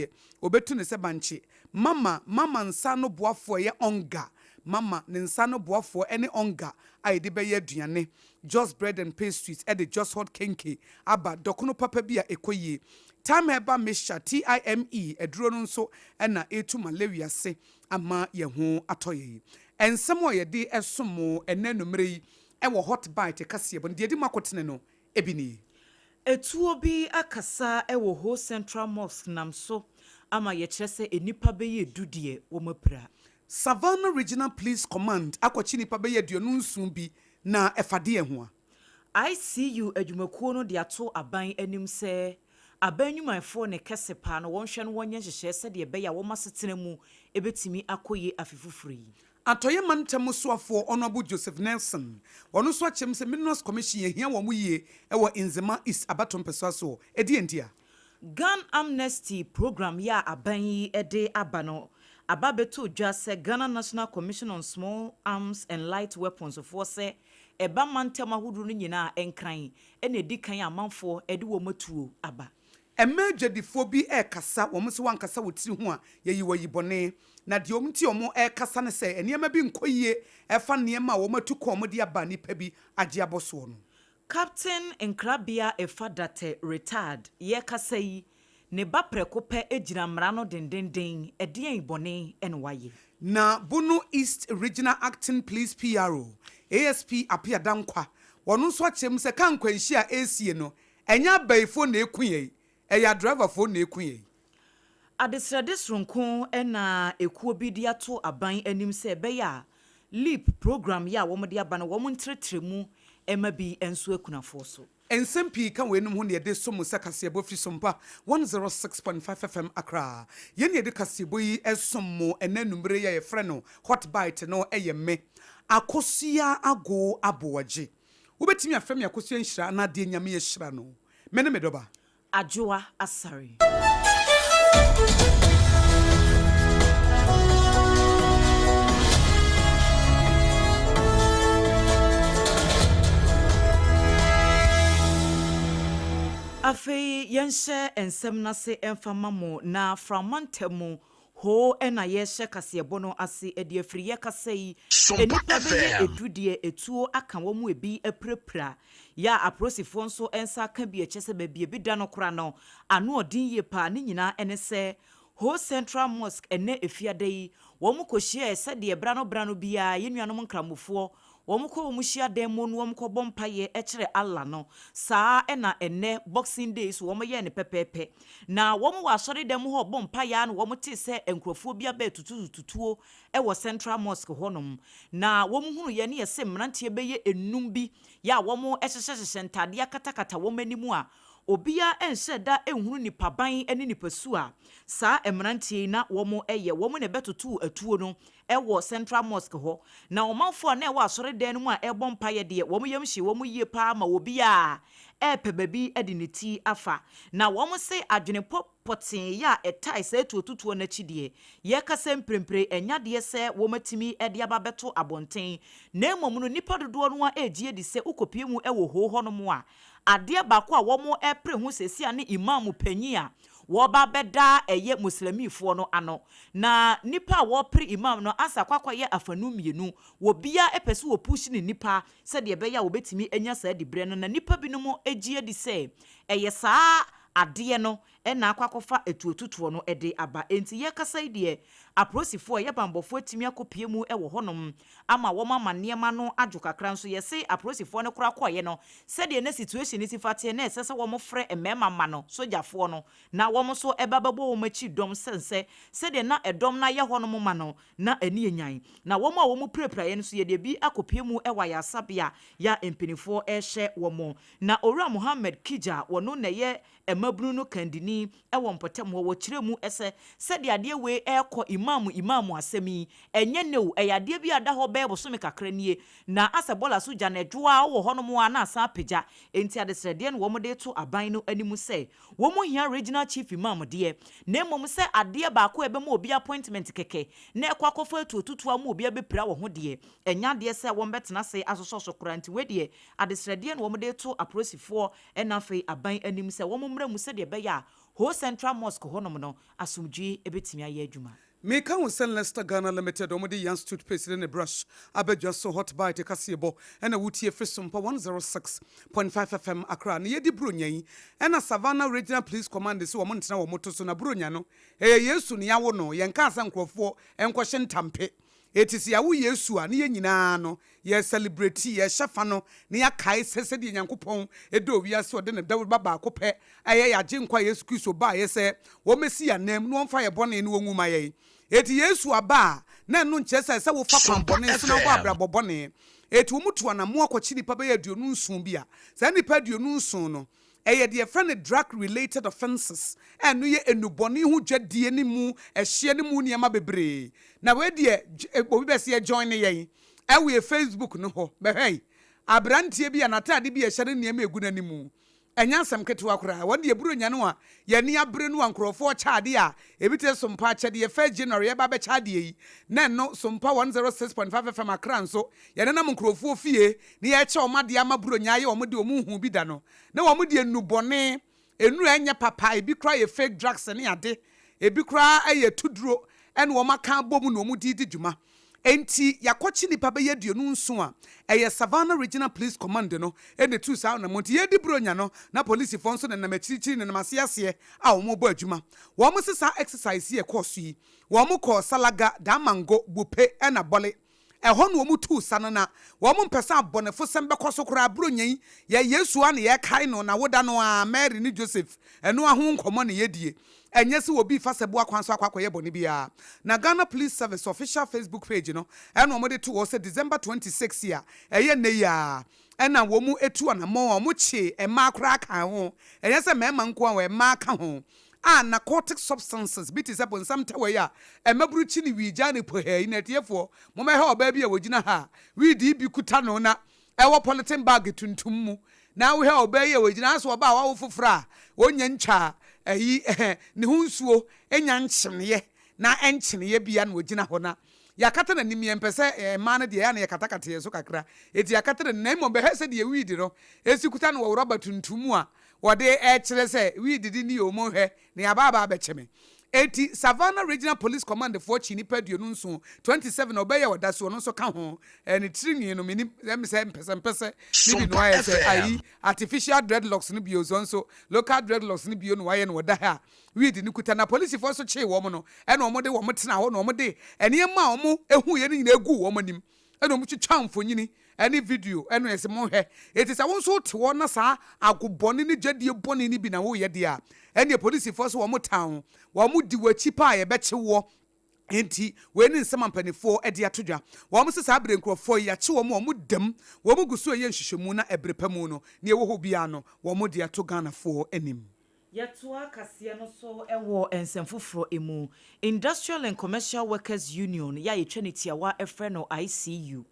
Wɔbɛtu no sɛ bankye. Mama, mama nsa ano boafoɔ yɛ Onga. Mama ne nsa ano boafoɔ ne Onga a yɛde bɛyɛ aduane. Jos Bread and Pastries de Jos Hot Kenke aba, dɔkono papa bi a ɛkɔ yie. Thyme Herbal Mixture, TIME, aduro no nso na ɛretu malaria ase ama yɛn ho atɔ yɛn. Nsɛm a yɛde som mo ɛnnɛ anwummerɛ yi wɔ Hot Bite kaseɛbɔ no, deɛ ɛdi mu akotene no bi nie. Etuo bi akasa wɔ Ho Central Mosque nam so ama yɛkyerɛ sɛ nnipa bɛyɛ du deɛ wɔapira. Savannah Regional Police Command akɔkye nnipa bɛyɛ 27 bi na ɛfa deɛn ho a? ICU adwumakuo no de ato aban anim sɛ aban nnwumayɛfoɔ ne kɛse paa no wɔnhwɛ no wɔnyɛ nhyehyɛɛ sɛdeɛ ɛbɛyɛ a wɔn asetena mu bɛtumi akɔ yie afe foforɔ yi. Atɔeɛ Mantam soafoɔ Honourable Joseph Nelson, ɔno nso akyerɛ mu sɛ Minerals Commission yɛhia wɔn yie wɔ Nzema East abatoɔ mpɛsoa soɔ. Ɛdeɛn nti a? Gun Amnesty Programme yi a aban yi de aba no aba abɛtɔ dwa sɛ Ghana National Commission on Small Arms and Light Weapons foɔ sɛ ɛba mantam ahodoɔ no nyinaa a Nkran na ɛdi kan a amanfoɔ de wɔn atuo aba. Mmaa adwadifoɔ bi rekasa, wɔn se woankasa wo tiri ho a, yɛyi wo ayibɔne. Na deɛ nti a wɔrekasa ne sɛ, nneɛma bi nkɔ yie ɛfa nneɛma a wɔatu kɔn wɔde aba a nnipa bi agye abɔ soɔ no. Captain Nkrabea Efa Datɛ retired, yɛrekasa yi, ne ba prɛko pɛ gyina mmara no dendenden, ɛdeɛn bɔne na wayɛ? Na Bono East Regional Acting Police PRO, ASP Appiah Dankwa, ɔno nso akyerɛ mu sɛ kaa nkwanhyia a ɛresie no, Ɛnyɛ abayifoɔ na ɛku yɛn, ɛyɛ adriverfoɔ na ɛku yɛn. Adesrɛde soronko na ekuo bi de ato aban anim sɛ ɛbɛyɛ a LEAP program yi a wɔde aba no wɔn ntrɛtrɛ mu mma bi nso akunafoɔ so. Nsɛm pii ka weinom ho na yɛde som mo sɛ kaseɛbɔ firi Sompa 106.5 FM Accra. Yɛn na yɛde kaseɛbɔ yi som mo ɛnnɛ anwummere yi a yɛfrɛ no Hot Bite no yɛ me, Akosua Agoo Aboagye. Wobɛtumi afrɛ me Akosua Nhyira anaa deɛ Nyame ahyira no. Me ne me dɔba. Adwoa Asare. Afei yɛnhyɛ nsɛm no ase mfa mma mo na Frama ntam Hoo na yɛrehyɛ kaseɛbɔ no ase de afiri yɛ kasa yi, Sompa nnipa bɛyɛ FM. edu deɛ etuo aka wɔn mu ebi apirapira, yɛ a aprosifoɔ nso nsa aka bi ɛkyɛ sɛ baabi ebi da no kora no ano ɔden yie paa, ne nyinaa ɛne sɛ Ho Central Mosque ɛnɛ Efiada yi wɔn kɔhyiaɛ sɛdeɛ berano berano biara yɛn nuanom Nkramofoɔ Wɔkɔ wɔn hyiadan mu na wɔkɔbɔ mpaeɛ kyerɛ Allah no, saa ara na ɛnnɛ Boxing Day nso wɔyɛɛ no pɛpɛɛpɛ. Na wɔn wɔ asɔredan mu hɔ rebɔ mpaeɛ ara na wɔtee sɛ nkurɔfoɔ bi aba retutututuo wɔ Central Mosque hɔnom. Na wɔhunuiɛ no yɛ sɛ mmeranteɛ bɛyɛ nnum bi yɛ a wɔhyehyɛhyehyɛ ntadeɛ akatakata wɔn anim a obiara nhyɛɛ da nhunu nipaban ne nipasu a saa mmeranteɛ yi na wɔyɛ. Wɔn na ɛbɛtotoo atuo no wɔ Central Mosque hɔ, na ɔmanfoɔ a na ɛwɔ asɔredan no mu a ɛrebɔ mpaeɛ deɛ, wɔn yam hyee wɔn yie pa ara ma obiara repɛ baabi de ne ti afa. Na wɔn se adwenepɔ pɔtee a ɛtae saa atuotutuo no akyi deɛ, yɛrekasa mprempren ɛnyɛ adeɛ sɛ wɔatumi de aba abɛto abɔnten, na mmom no nnipa dodoɔ no ara regye adi sɛ wokɔpue mu wɔ hoo hɔnom a, adeɛ baako a wɔrepere ho seesei ara ne Imam panin a wɔreba abɛda ɛyɛ Muslimifoɔ no ano. Na nnipa a wɔrepere Imam no asa akɔ akɔyɛ afanu mmienu. Obiara pɛ sɛ ɔpush ne nipa sɛdeɛ ɛbɛyɛ a wɔbɛtumi anya saa diberɛ no. Na nnipa binom gye di sɛ ɛyɛ saa adeɛ no na akɔ akɔfa atuotutoɔ no de aba. Enti yɛrekasa yi deɛ, apolisifoɔ, ɛyɛ banbɔfoɔ atumi akɔpue mu wɔ hɔnom ama wɔn ama nneɛma no adwo kakra nso yɛse apolisifoɔ no koraa kɔeɛ no sɛdeɛ na situation no si fa teɛ na ɛsɛ sɛ wɔn frɛ mmarima mma no, sogyafoɔ no, na wɔn nso ba bɛbɔ wɔn akyi dɔm sɛnsɛ sɛdeɛ na ɛdɔm no ayɛ hɔnom ma no na ani anyan. Na wɔn a wɔn pirapiraeɛ no nso yɛde ebi akɔpue mu wɔ ayaresabea yɛ a mpaninfoɔ rehyɛ wɔn. Na Owura Mohammed Kija wɔno na ɛyɛ mmabunu no kandini wɔ mpɔtam hɔ, wɔkyerɛ mu sɛ, sɛdeɛ adeɛ wei rekɔ Imam Imam asɛm yi, ɛnyɛ nnɛ o, ɛyɛ adeɛ bi a ada hɔ bɛyɛ bosome kakra nie, na asɛ bɔla so gya no ɛdwo ara wɔ hɔnom ara na asan apagya, enti adesrɛdeɛ na wɔde reto aban no anim sɛ, wɔn hia Regional Chief Imam deɛ, na mmom sɛ adeɛ baako a ɛbɛma obi appointment kɛkɛ na ɛkɔ akɔfa atuotutuo ama obi abɛpira wɔ ho deɛ, ɛnyɛ adeɛ sɛ wɔbɛtena ase asosɔ so koraa, nti wei deɛ adesrɛdeɛ na wɔde reto apolisifoɔ na afei aban anim sɛ wɔmmra mu sɛdeɛ ɛbɛyɛ a Ho Central Mosque hɔnom no, asomdwoe bɛtumi ayɛ adwuma. Meka wo sɛ Lester Ghana Limited wɔn de Yans toothpaste ne ne brush aba dwa so Hot Bite kaseɛbɔ ɛna wotie firi Sompa 106.5 FM Accra na yɛdi Buronya yi ɛna Savannah Regional Police Command se wɔn ntena wɔn to so na Buronya no ɛyɛ Yesu na yɛawo no yɛnkaa sɛ nkorɔfoɔ nkɔhye ntampe Enti sɛ yɛawo Yesu a, ne yɛn nyinaa no, yɛresɛlebreti, yɛrehyɛ fa no, na yɛakae sɛ sɛdeɛ Nyankopɔn dɔɔ wiase a ɔde ne dɔ Ba baako pɛ a ɛyɛ yɛn Agyenkwa Yesu Kristo baeɛ sɛ ɔmmɛsi yɛn ananmu na ɔmfa yɛn bɔne no ɔnwu ma yɛn. Enti Yesu aba a, na ɛno nkyerɛ sɛ ɛsɛ wofa kwan Sompa bɔne so na wobɔ FM. abrabɔ bɔne. Enti wɔtu anammɔn akɔkye nnipa bɛyɛ 27 bi a, saa nnipa 27 no, Ɛyɛ deɛ yɛfrɛ no drug related offences a ɛno yɛ nnubɔne ho dwadie ne mu ɛhyeɛ ne mu nneɛma bebree. Na wei deɛ obi bɛse yɛ join yɛn ɛwɔ yɛ Facebook no hɔ bɛhwɛ yi abranteɛ bi a n'ataade bi a ɛhyɛ no nneɛma ɛgu n'anim ɛnyɛ asɛm ketewa koraa wɔn deɛ Buronya no a yɛn ani abere no a nkurɔfoɔ kyɛ adeɛ a ebi te sɛ Sompa akyɛdeɛ first January yɛba abɛkyɛ adeɛ yi na ɛno Sompa 106.5 FM Accra nso yɛnenam nkurɔfoɔ fie na yɛrekyɛ wɔn adeɛ ama Buronya ayɛ wɔn deɛ wɔn nhuu bi da no, na wɔn deɛ nnubɔne, nnuru a ɛnyɛ papa, ebi koraa yɛ fake drugs ne ade, ebi koraa yɛ atuduro na wɔn aka abɔ mu na wɔn de redi dwuma. Enti yɛakɔkye nnipa bɛyɛ 27 a ɛyɛ Savannah Regional Police Command no na ɛtuu saa anammɔn. Nti yɛredi Buronya no, na polisifoɔ nso nenam akyirikyiri, nenam aseɛ aseɛ a wɔrebɔ adwuma. Wɔn se saa exercise yi a ɛkɔɔ so yi, wɔn kɔɔ Salaga, Damango, Bupe ɛna Bɔle. Ɛhɔ na wɔtuu sa no, na wɔmpɛ sɛ abɔnefosɛm bɛkɔ so koraa. Buronya yi, yɛ Yesu ara na yɛrekae no, n'awoda no ara, Mary ne Joseph, ɛno ara ho nkɔmmɔ na yɛdie. Ɛnyɛ sɛ obi refa sɛboa kwan so akɔ akɔyɛ bɔne biara. Na Ghana Police Service official Facebook page no na wɔde too hɔ sɛ December 26 yi a ɛyɛ nnɛ yi ara na wɔatu anammɔn a wɔkyee mmaa koraa kaa ho, ɛnyɛ sɛ mmarima nko ara o, mmaa ka ho, a narcotic substances bi te sɛ bonsam tɛwɛe a mmabunu kyi ne wii gyaa no pohɛɛ yi. Na atiefoɔ, mommɛhwɛ ɔbaa bi a ɔgyina ha a weed bi kuta no na ɛwɔ polythene bag tuntum mu. Na wohwɛ ɔbaa yi a ɔgyina ha sɛ ɔbaa a wawo foforɔ a ɔnnya ntwaa ayi ne ho nsuo nnya nkyeneɛ na ɛnkyeneɛ bia na ɔgyina hɔ na yɛakata n'anim. Yɛmpɛ sɛ mmaa no deɛ ɛyɛ a na yɛkatakata yɛn so kakra, enti yɛakata n'anim. Na mmom bɛhwɛ sɛdeɛ weed no si kuta no wɔ rɔba tuntum mu a Wɔde rekyerɛ sɛ wii didi ni o, monhwɛ, nea aba aba abɛkye me. Enti Savannah Regional Police Command foɔ kyee nnipa 27, 27 a ɔbɛyɛ a ɔda so, ɔno nso ka ho. Ɛɛ ne tiri nwi no, mennim, ɛyɛ me sɛ mpɛsɛmpɛsɛ ne bi na Sompa wayɛ sɛ FM. ayi, artificial dreadlocks no bio, sɛ nso local dreadlocks no bio na wayɛ na ɔda ha a weed no kuta. Na polisifoɔ nso kyee wɔn no, ɛna wɔde wɔn tenaa hɔ na wɔde nneɛma a wɔhuiɛ no nyinaa guu wɔn anim. Ɛna ɔmo twitwaa mfonyini ɛne video ɛna yɛse monhwɛ. Enti sɛ wo nso wote hɔ na saa ago bɔne ne dwadie bɔne no bi na woyɛ deɛ a, ɛneɛ polisifoɔ se wɔn tan wo, wɔn di w'akyi paa yɛbɛkye woɔ. Enti wei ne nsɛm a mpaninfoɔ de ato dwa. Wɔn se saa bere nkorɔfoɔ yi yɛakye wɔn a wɔn da mu, wɔn gu so reyɛ nhwehwɛmu na ɛbere pa mu no neɛ ɛwɔ hɔ biara no wɔn de ato Ghanafoɔ anim. Yɛtoa kaseɛ no so wɔ nsɛm foforɔ mu. Industrial and Commercial Workers Union yɛ a yɛtwa no tiawa frɛ no ICU.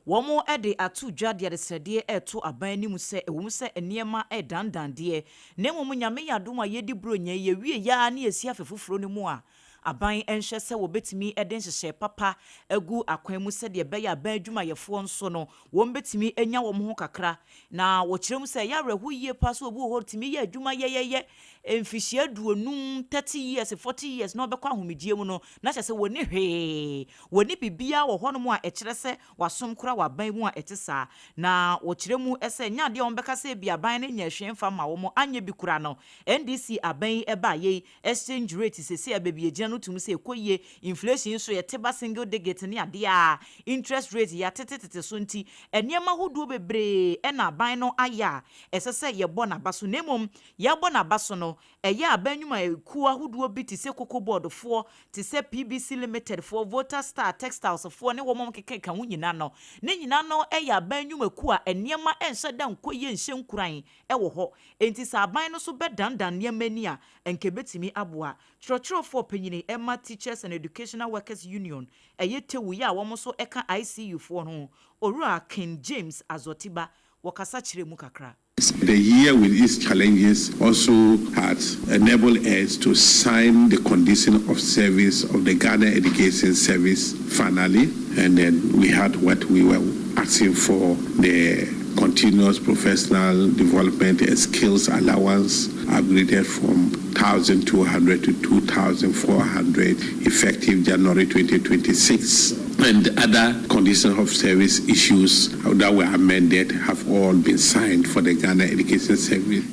Wɔn de ato dwa de adesrɛdeɛ reto aban anim sɛ ɛwom sɛ nneɛma redandan deɛ, na mmom Nyame yɛ adom a yɛdi Buronya yi yɛwie yɛ ara ne yɛsi afe foforɔ no mu a, aban nhwɛ sɛ wɔbɛtumi de nhyehyɛe papa agu akwan mu sɛdeɛ ɛbɛyɛ a aban adwumayɛfoɔ nso no wɔbɛtumi anya wɔn ho kakra. Na wɔkyerɛ mu sɛ ɛyɛ awerɛho yie paa sɛ obi wɔ hɔ ɔtumi yɛ adwuma yɛyɛyɛ mfihyia 50, 30 years, 40 years na ɔbɛkɔ ahomegyeɛ mu no na kyerɛ sɛ wɔnni hwee, wɔnni biribiara wɔ hɔnom a ɛkyerɛ sɛ wasom koraa wɔ aban mu a ɛte saa. Na wɔkyerɛ mu sɛ ɛnyɛ adeɛ a wɔbɛka sɛ ebia aban no nyɛɛ hwee mfa mma wɔn, anyɛ bi koraa no NDC aban yi baeɛ yi Exchange rate sesei a baabi yɛgyina no tumi sɛ ɛkɔ yie, inflation nso yɛte ba single digit ne adeɛ a, interest rate yɛatete tete so nti nneɛma ahodoɔ bebree na aban no ayɛ a ɛsɛ sɛ yɛbɔ n'aba so na mmom yɛabɔ n'aba so no ɛyɛ aban nnwumakuo ahodoɔ bi te sɛ Cocoa Board foɔ, te sɛ PBC Limited foɔ, Volta Star Textiles foɔ ne wɔn a wɔkeka ho nyinaa no, ne nyinaa no yɛ aban nnwumakuo a nneɛma nhyɛ da nkɔ yie nhyɛ nkuran wɔ hɔ. Enti sɛ aban no nso bɛdandan nneɛma ani a, anka ɛbɛtumi aboa. Kyerɛkyerɛfoɔ panyini ma Teachers and Educational Workers Union, ɛyɛ TEWU yi a wɔn nso ka ICU foɔ ho, Owura King James Azortiba, wɔkasa kyerɛɛ mu kakra. The year with its challenges also had enabled us to sign the condition of service of the Ghana Education Service finally, and then we had what we were asking for, the. Continuous professional development and skills allowance upgraded from 1,200 to 2,400 effective January 2026. And other conditions of service issues that were amended have all been signed for the Ghana Education Service.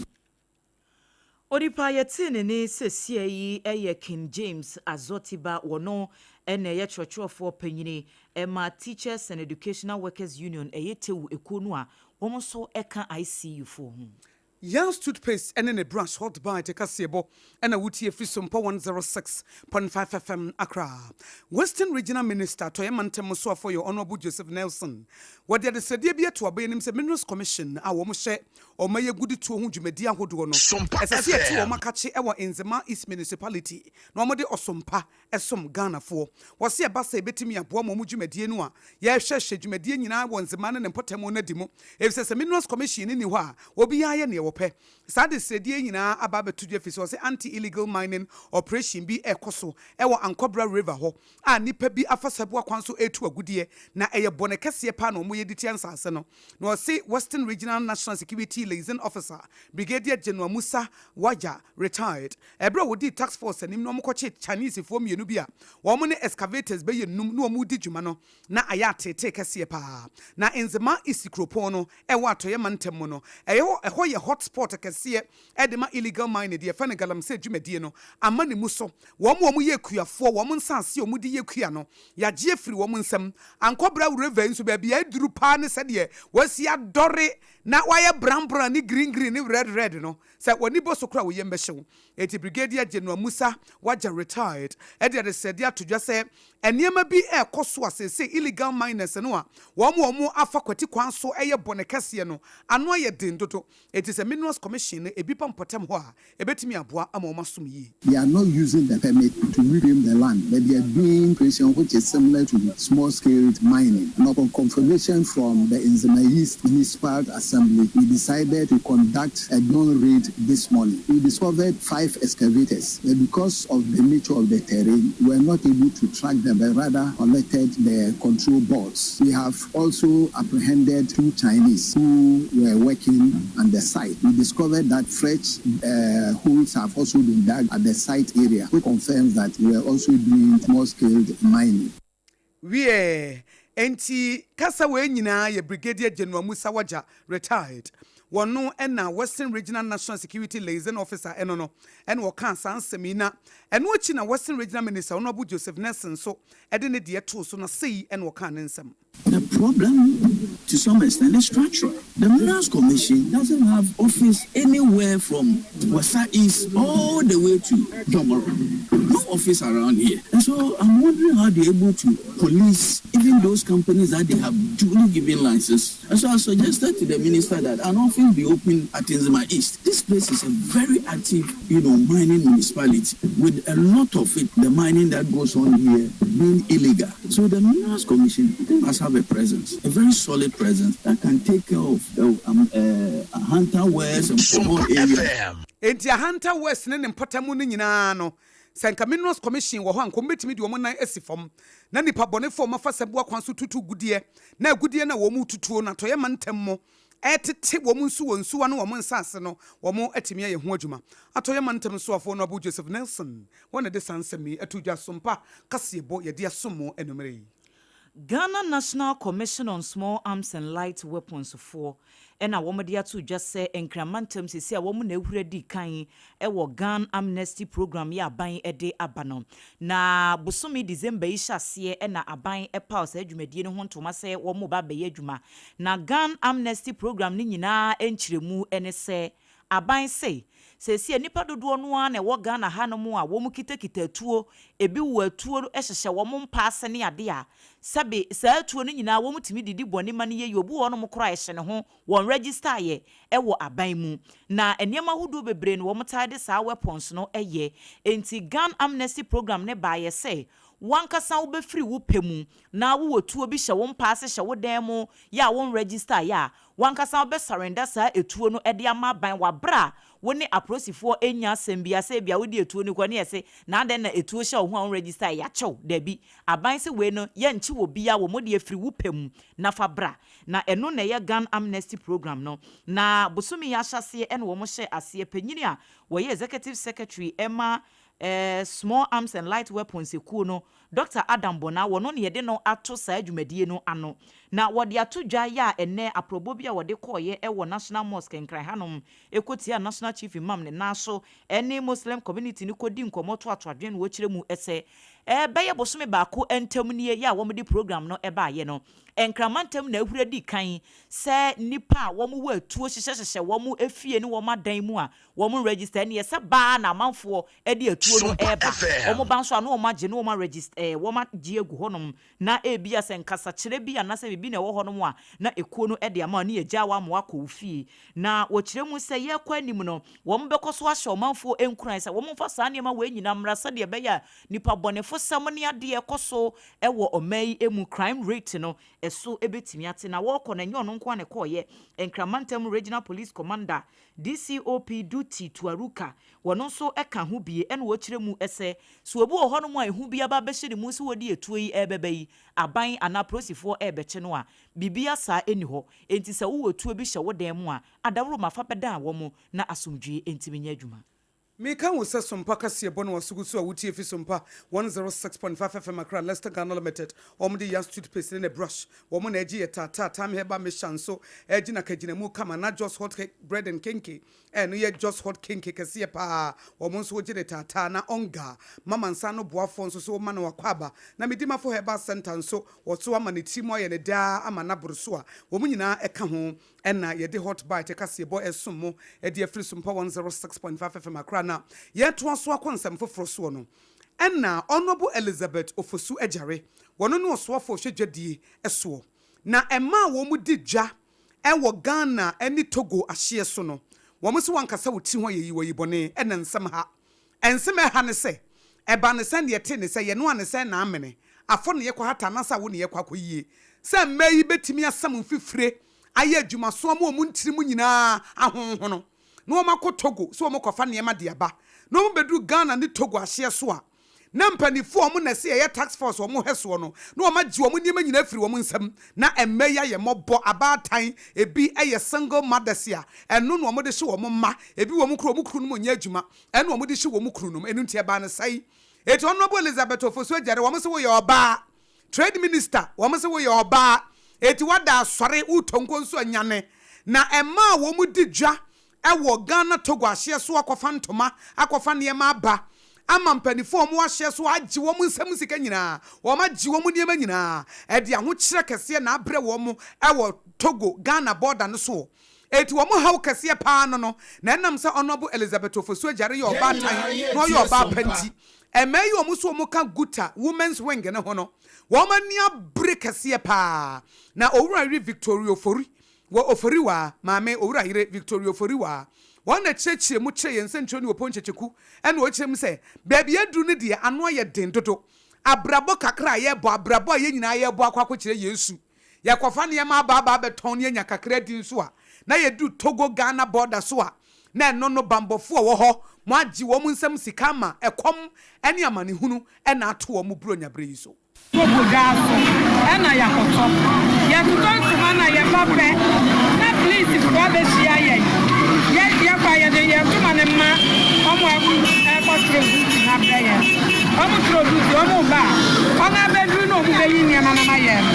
Onipa yɛtee ne ne sesia yi yɛ King James Azotiba. Wɔno ɛna ɛyɛ kyerɛkyerɛfoɔ panyini ɛma Teachers and Educational Workers Union, ɛyɛ TEWU ekuo no a wɔn nso ɛka ICU foɔ ho. Young's toothpaste ɛne ne brush Hot Bite kaseɛbɔ ɛna wotie firi Sompa 106.5 FM Accra. Western Regional Minister, Atɔeɛ Mantam soafoɔ yɛ Honorable Joseph Nelson, wɔde adesrɛdeɛ bi ato abɛyɛ nim sɛ Minerals Commission a wɔn hyɛ ɔma yɛ gudi tuo ho dwumadi ahodoɔ no, ɛsɛ sɛ yɛte wɔn akakye ɛwɔ Nzema East Municipality na wɔde ɔsompa ɛsom Ghanafoɔ. Wɔsi ɛba sɛ ebɛtumi aboa ma wɔn dwumadie no a yɛrehwɛhwɛ dwumadie nyinaa wɔ Nzema ne ne mpɔtam no adi mu, efisɛ sɛ Minerals Commission ni hɔ a, obiara yɛ nea wɔpɛ. Saa de srɛdeɛ nyinaa aba abɛto dwa fi sɛ ɔsɛ anti illegal mining operation bi ɛkɔ so ɛwɔ Ankɔbra River hɔ a nipa bi afa saboa kwan so etu agudeɛ, na ɛyɛ bɔne kɛseɛ paa na wɔn yɛ de tia nsase no. Na ɔse Western Regional National Security Liaison Officer, Brigadier General Musa Waja, retired, ɛberɛ a wɔdii task force anim na wɔkɔkye Chinesefoɔ mmienu bi a wɔn ne excavators bɛyɛ num na wɔn di dwuma no, na ayɛ atetee kɛseɛ paa. Na Nzema East kuropɔn no ɛwɔ Atɔeɛ Mantam mu no, ɛyɛ ɛhɔ yɛ hotspot kɛseɛ ɛde ma illegal mining deɛ yɛfɛ no galamsey dwumadie no ama ne mu so. Wɔn a wɔyɛ kuafoɔ, wɔn nsaase a wɔn de yɛ kua no, yɛagye afiri wɔn nsam. Ankɔbra River nso, baabi a aduru paa ne sɛdeɛ wɔasi adɔre na wɔayɛ brown brown ne green green ne red red no, sɛ wɔni bɔ so kora, wɔyɛ mbɛhyew. Eti Brigadier General Musa Wagya, retired, ɛde adesrɛdeɛ ato dwa sɛ nneɛma bi ɛrekɔ so a seesei illegal miners no a wɔn afa kwati kwan so ɛyɛ bɔne kɛseɛ no ano ayɛ den dodo. Eti sɛ Minerals Commission no ebi pa mpɔtam hɔ a, ebetumi aboa ama wɔn asom yie. They are not using the permit to reclaim the land, but they are doing operation which is similar to small-scale mining. And upon confirmation from the Nzema East Municipal Assembly, we decided to conduct a dawn raid this morning. We discovered five excavators, but because of the nature of the terrain, we were not able to track them, but rather collected the control boards. We have also apprehended two Chinese who were working on the site. We discovered that fresh holes have also been dug at the site area, which confirms that we are also doing small-scale mining. Wie enti kasa wei nyinaa yɛ Brigadier General Musa Wagya, retired. Wɔno ɛna Western Regional National Security Liaison Officer ɛno no ɛna wɔka saa nsɛm yi. Na ɛno akyi na Western Regional Minister, Honourable Joseph Nelson, so ɛde ne deɛ too so, na sei ɛna wɔka ne nsɛm. The problem, to some extent, is structural. The Minerals Commission doesn't have office anywhere from Wassa East all the way to Jomoro. No office around here. And so I'm wondering how they're able to police even those companies that they have duly given license. And so I suggested to the minister that an office be opened at Nzema East. This place is a very active mining municipality with a lot of it, the mining that goes on here being illegal. So the Minerals Commission, I think, must have a presence, a very solid presence that can take care of the Ahanta West and Pomo area. Enti Ahanta West ne ne mpɔtam no nyinaa no, sɛ nka Minerals Commission wɔ hɔ a, nka wɔbɛtumi de wɔn nan asi fam na nipa bɔnefoɔ mafa sɛ kwan so tutu gudeɛ na agudeɛ no a wɔn tutuo no Atɔeɛ Mantam mu ɛtete wɔn nso wɔ nsuwa no wɔn nsase no, wɔn atumi ayɛ ho adwuma. Atɔeɛ Mantam soafoɔ no, Abu Joseph Nelson, wɔn na de saa nsɛm yi ato dwa. Sompa kaseɛbɔ yɛde asom mo anumere yi. Ghana National Commission on Small Arms and Light Weapons foɔ ɛna wɔn de ato dwa sɛ Nkramantam sisi a wɔn na ehura di kan ɛwɔ Gun Amnesty Program yɛ aban ɛde aba no. Na bosome December yi hyɛ aseɛ ɛna aban ɛpaw saa dwumadie no ho ntoma sɛ wɔn ba abɛyɛ adwuma. Na Gun Amnesty Program no nyinaa nkyerɛmu ɛne sɛ aban se sɛsi nipa dodoɔ no ara na ɛwɔ Ghana hanom a wɔn kitakita atuo, ebi wɔ atuo hyehyɛ wɔn mpa ase ne ade a sɛbe saa atuo no nyinaa wɔn tumi didi bɔne ma no yɛ yie. Obi wɔ hɔnom koraa ɛhyɛ ne ho, wɔn register yɛ ɛwɔ aban mu, na nneɛma ahodoɔ bebree no wɔn taa de saa weapons no yɛ. Nti Gun Amnesty Program ne baayɛ sɛ wankasa wobɛfiri wo pɛ mu na wowɔ tuo bi hyɛ wo mpa ase, hyɛ wo dan mu yɛ a wɔn register yɛ a, wankasa wobɛ surrender saa etuo no de ama aban wabra a. Wo ne apolisifoɔ nnya asɛm biara sɛ ebia wode etuo no kɔ ne yɛse na adɛn na etuo hyɛ wo ho a wo register a yɛakyɛ wo. Dabi. Aban se wei no yɛnkye obiara wɔ mu deɛ firi wo pɛ mu na fa bra. Na ɛno na ɛyɛ Gun Amnesty Program no. Na bosome yi ahyɛaseɛ ɛna wɔn hyɛɛ aseɛ. Panyini a wɔyɛ Executive Secretary ma Small Arms and Light Weapons ekuo no, Dɔkta Adam Bonah, wɔno na yɛde no ato saa dwumadie no ano. Na wɔde ato dwa yɛ a ɛnnɛ aprɔbɔ bi a wɔde kɔeɛ wɔ National Mosque Nkran hanom kɔtiaa National Chief Imam ne nan so ne Muslim Community no kɔdi nkɔmmɔ toatoa adwene na wɔkyerɛ mu sɛ bɛyɛ bosome baako ntam nie yɛ a wɔde program no baeɛ no Nkran mantam na ahuri adi kan sɛ nnipa a wɔwɔ atuo hyehyɛhyehyɛ wɔn fie ne wɔn adan mu a Wɔn register ɛneɛ sɛ baa na amanfoɔ de atuo no Sompa reba. FM. Wɔn ba nso a na wɔn agye na wɔn aregist ɛɛ wɔn agye agu hɔnom na ebia sɛ nkasakyerɛ bi anaasɛ biribi na ɛwɔ hɔnom a na ekuo no de ama wo na yɛagyaa wo ama woakɔ wo fie. Na wɔkyerɛ mu sɛ yɛrekɔ anim no wɔn bɛkɔ so ahyɛ ɔmanfoɔ nkuran sɛ wɔn mfa saa nneɛma wei nyinaa mmra sɛdeɛ ɛbɛyɛ a nipa bɔnefosɛm ne adeɛ ɛkɔ so wɔ ɔman yi mu crime rate no ɛso bɛtumi ate. Na wɔrekɔ no ɛnyɛ ɔno nko ara na ɛkɔeɛ, Nkran Mantam Regional Police Commander DCOP Duty Tuaruka, wɔno nso ka ho bie ɛna ɔkyerɛ mu sɛ, sɛ obi wɔ hɔnom a ehu bi aba abɛhyɛ ne mu sɛ wɔde atuo yi rebɛba yi, aban anaa apolisifoɔ rebɛkye no a, biribiara saa nni hɔ. Enti sɛ wowɔ tuo bi hyɛ wo dan mu a, adaworoma fa bɛdan wɔn na asomdwoeɛ ntumi nyɛ adwuma. Meka wo sɛ Sompa kaseɛbɔ ne w'asogu so a wotie fi Sompa 106.5 FM Accra Leicester Ghana Limited wɔn de Yas toothpaste ne ne brush wɔn na ɛgye yɛ taataa Time Herbal Mixture nso ɛgyina kagyinamu kama na Jos Hot Cake Bread and Kenke ɛno yɛ Jos Hot Kenke kɛseɛ paa wɔn nso wogye ne taataa na Onga Mama nsa ano boafoɔ nso so woma no akwaaba na Medimafo Herbal Center nso wɔso ama ne tiri mu ayɛ no daa ama no aboro so a wɔn nyinaa ɛka ho Ɛna yɛde Hot Bite kaseɛbɔ ɛresom mo de afiri Sompa 106.5 FM Accra na yɛretoa so akɔ nsɛm foforɔ soɔ no, ɛna Honourable Elizabeth Ofosu Agyare, wɔno ne ɔsoafoɔ ɔhwɛ dwadie soɔ, na ɛmaa wɔn di dwa wɔ Ghana ne Togo ahyeɛ so no, wɔn se wankasa wo tiri ho ayɛ yi wayi bɔne ɛna nsɛm ha Nsɛm a ɛha ne sɛ, ɛbaa no sɛn na yɛtee ne sɛ yɛnoaa ne sɛn na amene, afɔ na yɛkɔhata anaasɛ awo na yɛkɔ akɔyie? Sɛ mmaa yi bɛtumi asam mfifire ayɛ adwumaso ama wɔn ntiri mu nyinaa ahonhono na wɔakɔ Togo sɛ wɔrekɔfa nneɛma de aba na wɔbɛduru Ghana ne Togo ahyeɛ so a, na mpaninfoɔ a wɔn na ɛsɛ yɛyɛ task force a wɔhwɛ soɔ no na wɔn agye wɔn nneɛma nyinaa afiri wɔn nsam na mmaa yi ayɛ mmɔbɔ abaatan ebi yɛ single mothers a ɛno na wɔde hye wɔn mma ebi wɔn kura wɔn kununom nyɛ adwuma ɛna wɔde hye wɔn kununom ɛno nti ɛbaa no sɛe eti Honourable Elizabeth Ofosu Agyare wɔn se woyɛ ɔbaa Trade minister wɔn se woyɛ ɔbaa eti wada asɔre wotɔ nko nso anyane na ɛmaa wɔn di dwa wɔ Ghana Togo ahyeɛ so akɔfa ntoma akɔfa nneɛma aba ama mpaninfoɔ a wɔn wɔ ahyeɛ so agye wɔn nsam sika nyinaa, wɔn agye wɔn nneɛma nyinaa, ɛde ahokyerɛ kɛseɛ na abrɛ wɔn wɔ Togo Ghana border no soɔ. Enti wɔn haw kɛseɛ paa no no, na ɛnam sɛ Honourable Elizabeth Ofosu Agyare yɛ Yɛn ɔbaatan nyinaa na ɔyɛ yɛtie ɔbaa pa Sompa. nti, mmaa yi a wɔn nso wɔka Guta Women's Wing no ho no, wɔn ani abere kɛseɛ paa. Na Owura Yere Victoria Ofori Wɔ Oforiwaa maame Owura yere Victoria Oforiwaa, wɔn na kyerɛkyerɛ mu kyerɛ yɛn nsɛnkyerɛwni Opon Kyekyeku ɛna ɔkyerɛ mu sɛ baabi aduru no deɛ ano ayɛ den dodo. Abrabɔ kakra a yɛbɔ, abrabɔ a yɛn nyinaa yɛbɔ akɔ akɔkyerɛ Yesu. Yɛkɔfa nneɛma aba aba abɛtɔn na yɛanya kakra adi nso a, na yɛduru Togo Ghana border so a, na ɛno no banbɔfoɔ a wɔ hɔ mo agye wɔn nsam sika ama ɛkɔm ne amanehunu na ato wɔn Buronya berɛ yi so. Togo dwa so na yɛakɔtɔ. Yɛtotɔ ntoma na yɛba pɛ na polisifo abehyia yɛn. Yɛ yɛkɔ a yɛde yɛn ntoma no ma wɔn a ɛrekɔtwerɛ duty no abrɛ yɛn. Wɔtwerɛ duty, wɔba a, wɔn abɛduru na wɔbɛyi nneɛma no ama yɛn no,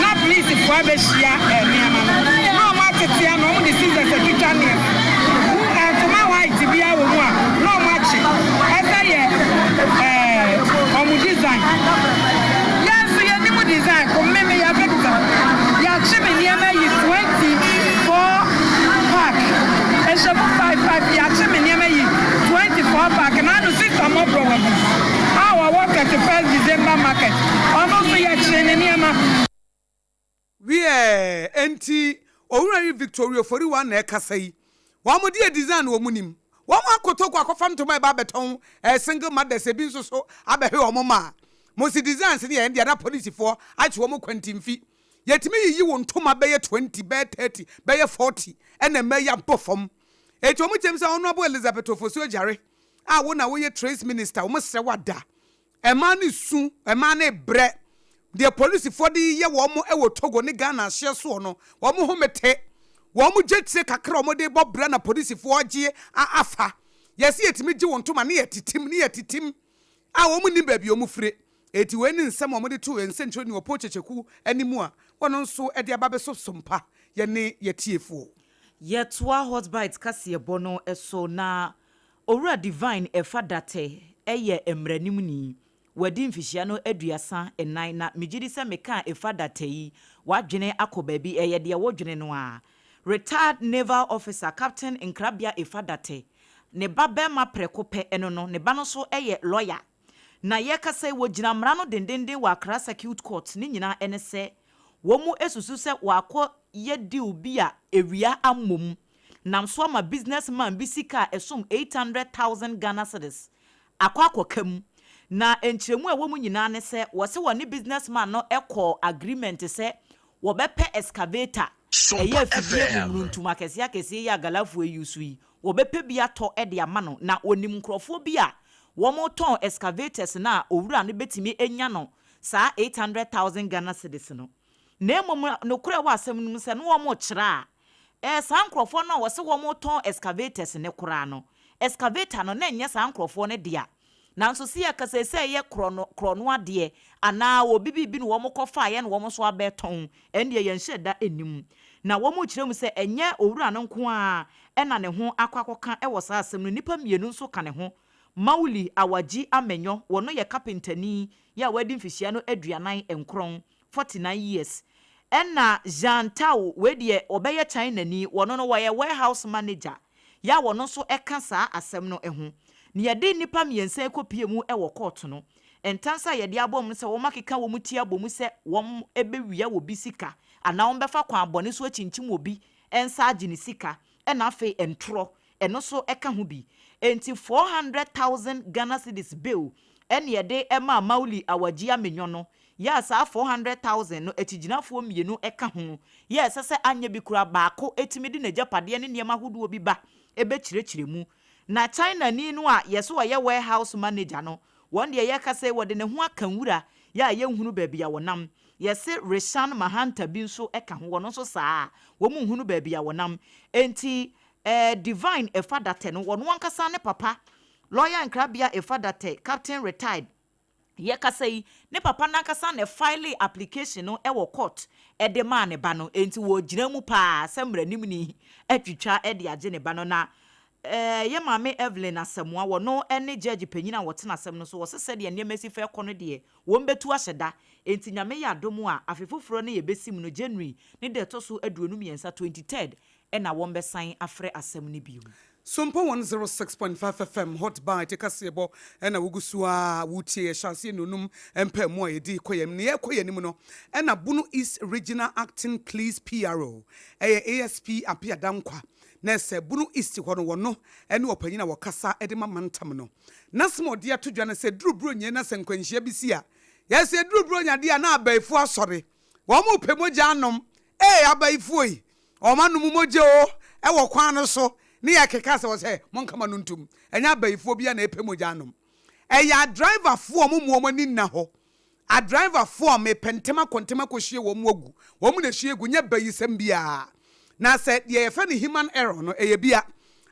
na polisifo abehyia nneɛma no na wɔatete ano, wɔde scissors atwitwa nneɛma. Hu ntoma white biara wɔ mu a, na wɔakye. Ɛsɛ yɛ ɛɛ wɔn design. Yɛn nso yɛnim design ko. Me meyɛ victim. Yɛakye me nneɛma yi 24 pack. Ɛhyɛ mu five five. Yɛakye me nneɛma yi 24 pack. Na ano sister mmɔborɔwa bi a ɔwɔ 31st December market, ɔno nso yɛkyee ne nneɛma. Wiɛɛ, enti Owura yi Victoria Oforiwa na ɛkasa yi. Wɔn deɛ design wɔn nim. Wɔn akɔ Togo akɔfa ntoma ɛba abɛtɔn ɛɛ single mothers ebi nso so abɛhwe wɔn mma. Mo se designs no yɛ ɛndeɛ na polisifoɔ akye wɔn kwantimfi. Yɛtumi yiyi wo ntoma bɛyɛ 20, bɛyɛ 30, bɛyɛ 40 ɛna mmaa yi abɔ fam. Enti wɔn kyɛm sɛ Honourable Elizabeth Ofosu Agyare a wo na woyɛ Trades Minister, wɔn srɛ wo ada. Mmaa no resu, mmaa no rebrɛ. Deɛ polisifoɔ de reyɛ wɔn wɔ Togo ne Ghana ahyeɛ soɔ no, wɔn home te. Wɔn dwetire kakra a wɔde rebɔ bra na polisifoɔ regye afa. Yɛse yɛtumi gye wo ntoma ne yɛtetem ne yɛtetem a wɔn nnim baabi a wɔfire. Enti wei ne nsɛm a wɔde too yɛn nsɛnkyerɛwni Opoo Kyekyeku anim a wɔno nso de aba abɛso sompa yɛne yɛtiefoɔ. Yɛtoa Hot Bites kaseɛbɔ no so na Owura Divine Efa Dateh yɛ mmaranimni. Wadi mfihyia no 34 na megyedi sɛ mekaa Efa Dateh yi, w'adwene akɔ baabi, ɛyɛ deɛ wodwene no ara. Retired Naval Officer Captain Nkrabea Efa Dateh, ne ba barima prɛko pɛ no no, ne ba no nso yɛ lɔya. Na yɛrekasa yi, wɔgyina mmara no dendenden wɔ Accra Circuit Court, ne nyinaa ne sɛ wɔsusu sɛ wɔakɔyɛ deal bi a awia ammom nam so ama business man bi sika a ɛsom 800,000 Ghana cedis akɔ akɔka mu. Na nkyerɛmu a ɛwɔ mu nyinaa ne sɛ wɔse wɔne business man no kɔɔ agreement sɛ wɔbɛpɛ excavator, ɛyɛ afidie mumuruntum akɛseɛ akɛseɛ yi a Galafoɔ yi use yi, wɔbɛpɛ bi atɔ de ama no. Na wɔnim nkurɔfoɔ bi a wɔtɔn excavators no a owura no bɛtumi anya no saa 800,000 Ghana cedis no. Na mmom nokorɛ a ɛwɔ asɛm no mu sɛ na wɔrekyerɛ a, ɛɛ saa nkorɔfoɔ no a wɔse wɔretɔn excavators no koraa no, excavator no na ɛnyɛ saa nkorɔfoɔ no dea. Nanso se yɛka sɛ sɛ ɛyɛ korɔno korɔno adeɛ anaa obi biribi na wɔkɔfaeɛ na wɔn nso abɛtɔn, ɛndeɛ yɛnhyɛ da nnim. Na wɔrekyerɛ mu sɛ ɛnyɛ owura no nko ara na ne ho akɔ akɔka wɔ saa asɛm no, nnipa mmienu nso ka ne ho. Mawuli Awagyi Amenyo, wɔno yɛ kapentani yɛ a wadi mfihyia no 49, 49 years, ɛna Zhang Tao, wei deɛ ɔbɛyɛ Chinani, wɔno no wɔyɛ warehouse manager, yɛ a wɔno nso ka saa asɛm no ho. Na yɛde nnipa mmiɛnsa yi kɔpie mu wɔ kɔɔto no, ntansa a yɛde abɔ wɔn sɛ wɔakeka wɔn ti abɔ mu sɛ wɔbɛwia obi sika anaa wɔbɛfa kwan bɔne so akyinkyim obi nsa agye ne sika, ɛna afei ntorɔ, ɛno nso ka ho bi. Enti 400,000 Ghana cedis bail ɛne yɛde maa Mawuli Awagyi Amenyo no, yɛ a saa 400,000 no akyigyinafoɔ mmienu ka ho, yɛ a ɛsɛ sɛ anyɛ bi koraa baako tumi de n'agyapadeɛ ne nneɛma ahodoɔ bi ba bɛkyerɛkyerɛ mu. Na Chinani no a yɛse ɔyɛ warehouse manager no, wɔn deɛ yɛkasa yi wɔde ne ho aka nwura yɛ a yɛnhunu baabi a wɔnam. Yɛse Rishan Mahanta bi nso ka ho, wɔno nso saa ara, wɔn nhunu baabi a wɔnam. Enti eh, Divine Efa-Datɛ no, wɔno ankasa ne papa, Lawyer Nkrabea Efa-Datɛ, Captain Retired, Yɛkasa yi, ne papa no ankasa na ɛfaelee application no wɔ court de maa ne ba no, enti wɔgyina mu paa sɛ mmaranimni atwitwa de agye ne ba no. Na eh, yɛ maame Evelyn Asamoah, wɔno ne judge panyin a wɔtena asɛm no so, wɔse sɛdeɛ nneɛma si fa kɔ no deɛ, wɔbɛtu ahyɛ da. Enti Nyame yɛ adom a, afe foforɔ no yɛbɛsim no, January ne da ɛtɔ so 23, 23rd, na wɔbɛsan afrɛ asɛm no bio. Sompa 106.5 FM Hot Bite kaseɛbɔ na wogu so ara wotie. Yɛhyɛ aseɛ nnɔnum mpaamu a yɛdi kɔ yɛn nea ɛrekɔ yɛn anim no na Bono East Regional Acting Police PRO ɛyɛ ASP Appiah Dankwa na ɛsɛ Bono East hɔ no wɔno ne ɔpanyin a wɔkasa de ma mantam no. N'asɛm a ɔde ato dwa ne sɛ duru Buronya na sɛ nkwanhyia bi si a yɛsɛ duru Buronya deɛ a na abayifoɔ asɔre wɔn repɛ mogya anom ee abayifoɔ yi Wɔn anom mogya o, wɔ kwan no so, ne yɛkeka sɛ wɔsɛ monka mo ano ntom. Ɛnyɛ abayifoɔ biara na ɛpɛ mogya anom. Ɛyɛ adriverfoɔ a wɔn mu wɔn ani nna hɔ. Adriverfoɔ a mepɛ ntɛm akɔ ntɛm akɔhwie wɔn agu. Wɔn na ɛhwie gu, nyɛ bayisɛm biara. Na sɛ deɛ yɛfrɛ no human error no, ɛyɛ bia.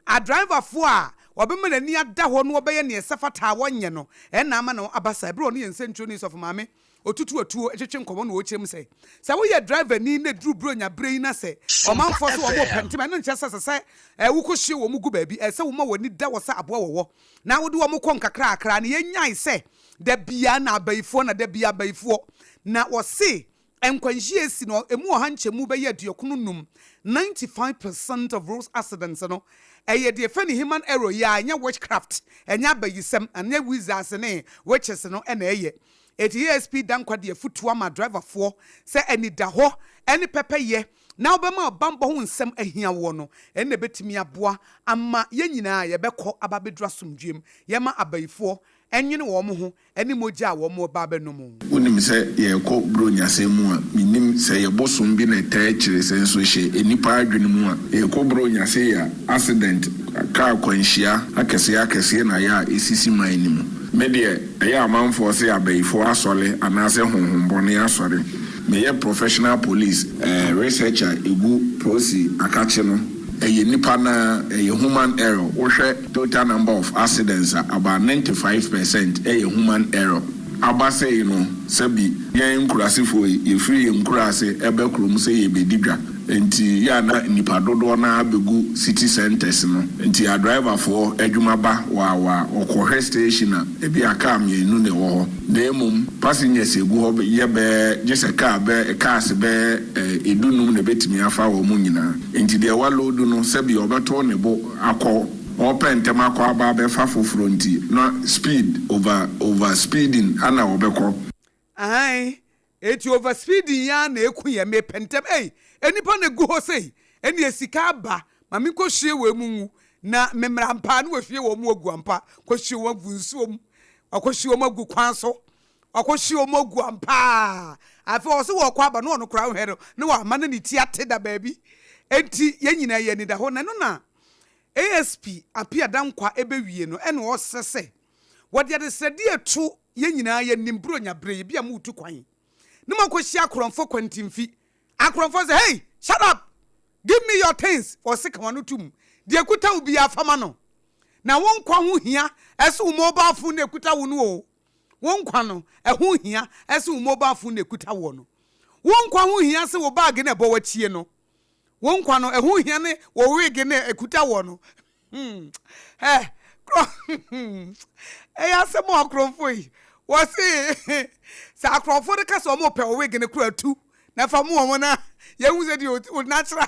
Adriverfoɔ a wɔbɛma n'ani ada hɔ na wɔbɛyɛ deɛ ɛsɛ fata a wɔnyɛ no, ɛna ama no aba saa. Ɛberɛ a ɔne yɛn nsɛntwerɛni Sɔfo Maame Otutu atuo twetwe nkɔmmɔ na ɔkyerɛ mu sɛ, sɛ woyɛ driverni na ɛduru Buronya berɛ yi na sɛ ɔmanfoɔ sɛ wɔn repɛ ntɛm a, ɛno nkyerɛ sɛ ɛsɛ sɛ wokɔhwie wɔn gu baabi. Ɛsɛ sɛ woma wɔn ani da hɔ sɛ aboa wɔwɔ na wode wɔn kɔ nkakrakra. Na yɛnyae sɛ da biara na abayifoɔ na da biara abayifoɔ. Na wɔse nkwanhyia a ɛsi no, ɛmu ɔha nkyɛmu bɛyɛ 95, 95 percent of road accidents no, ɛyɛ deɛ yɛfrɛ no human error yi ara, ɛnyɛ witchcraft, ɛnyɛ abayisɛm, ɛnyɛ wizards ne witches no na ɛyɛ. Enti ASP Dankwa de afutuo ama driverfoɔ sɛ anidahɔ ne pɛpɛyɛ na wobɛma ɔbammɔ ho nsɛm ahia woɔ no, ɛno na ɛbɛtumi aboa ama yɛn nyinaa yɛbɛkɔ aba abɛduru asomdwoeɛ mu. Yɛmma abayifoɔ Ɛnwene wɔn ho ne mogya a wɔreba abɛnom. Wonim sɛ yɛrekɔ Buronya-sɛm mu a, mennim sɛ ɛyɛ bosom bi na ɛtaa akyire sɛ nso ɛhyɛ nnipa adwene mu a, yɛrekɔ Buronya sei a, accident, kaa akwanhyia akɛseɛ akɛseɛ na ɛyɛ a ɛsisi man no mu. Me deɛ, ɛyɛ a amanfoɔ se abayifoɔ asɔre anaasɛ honhombɔne asɔre. Meyɛ professional police researcher ɛgu prosi akakye no, ɛyɛ nnipa no ara, ɛyɛ human error. Wohwɛ. Total number of accidents a, about 95% yɛ human error. Aba sei no, sɛbi yɛn nkurasefoɔ yi, yɛfiri yɛn nkuraase ba kurom sɛ yɛrebɛdi dwa, nti yɛ a na nnipa dodoɔ no ara bɛgu city centres no, nti adriverfoɔ adwuma ba waawaa, wɔkɔhwɛ station a, ebia car mmienu na ɛwɔ hɔ, na mmom passengers a ɛgu hɔ yɛ bɛyɛ, gye sɛ car bɛ, cars bɛyɛ du-num na ɛbɛtumi afa wɔn nyinaa, nti deɛ waloodu no, sɛbi ɔbɛto ne bo akɔ ɔɔpɛ ntɛm akɔ aba abɛfa foforɔ nti na speed over over speeding ana ɔbɛkɔ. Aane, enti over speeding yi ara na ɛku yɛn, mepɛ ntɛm ei, nnipa na ɛgu hɔ sei, ɛnneɛ sika aba, ma menkɔhwie wei mu ngu na memmra ampa ara na wahwie wɔn mu agu ampa, kɔhwie wɔn agu nsuo mu, wakɔhwie wɔn agu kwan so, wakɔhwie wɔn agu ampa ara, afei ɔse wɔrekɔ aba na ɔno koraa wohwɛ no na wama na ne ti ate da baabi, enti yɛn nyinaa yɛn ani da hɔ, na ɛno na ASP Appiah Dankwa bɛwie no ɛna ɔsrɛ sɛ wɔde adesrɛdeɛ reto yɛn nyinaa yɛn nim Buronya berɛ yi bi a moretu kwan na moakɔhyia akorɔmfoɔ kwantimfi akorɔmfoɔ sɛ hey shut up give me your things ɔse ka wano tom deɛ ɛkuta wo biara fa ma no na wo nkwa ho hia ɛse wo mobile phone na ɛkuta wo no o wo nkwa no ɛho hia ɛse wo mobile phone na ɛkuta woɔ no wo nkwa ho hia se wo bag na ɛbɔ w'akyie no Wo nkwa no, ɛho hia ne wo wig no a ɛkuta woɔ no. Hmm. Ɛ, korɔ, ɛyɛ asɛm o akorɔmfoɔ yi. Wɔse, sɛ akorɔmfoɔ no ka sɛ wɔn pɛ wo wig no kora tu na fa mu wɔn na yɛhu sɛ deɛ o natural,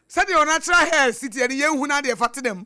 sɛdeɛ o natural hair si teɛ no yɛnhu na adeɛ fa tena mu.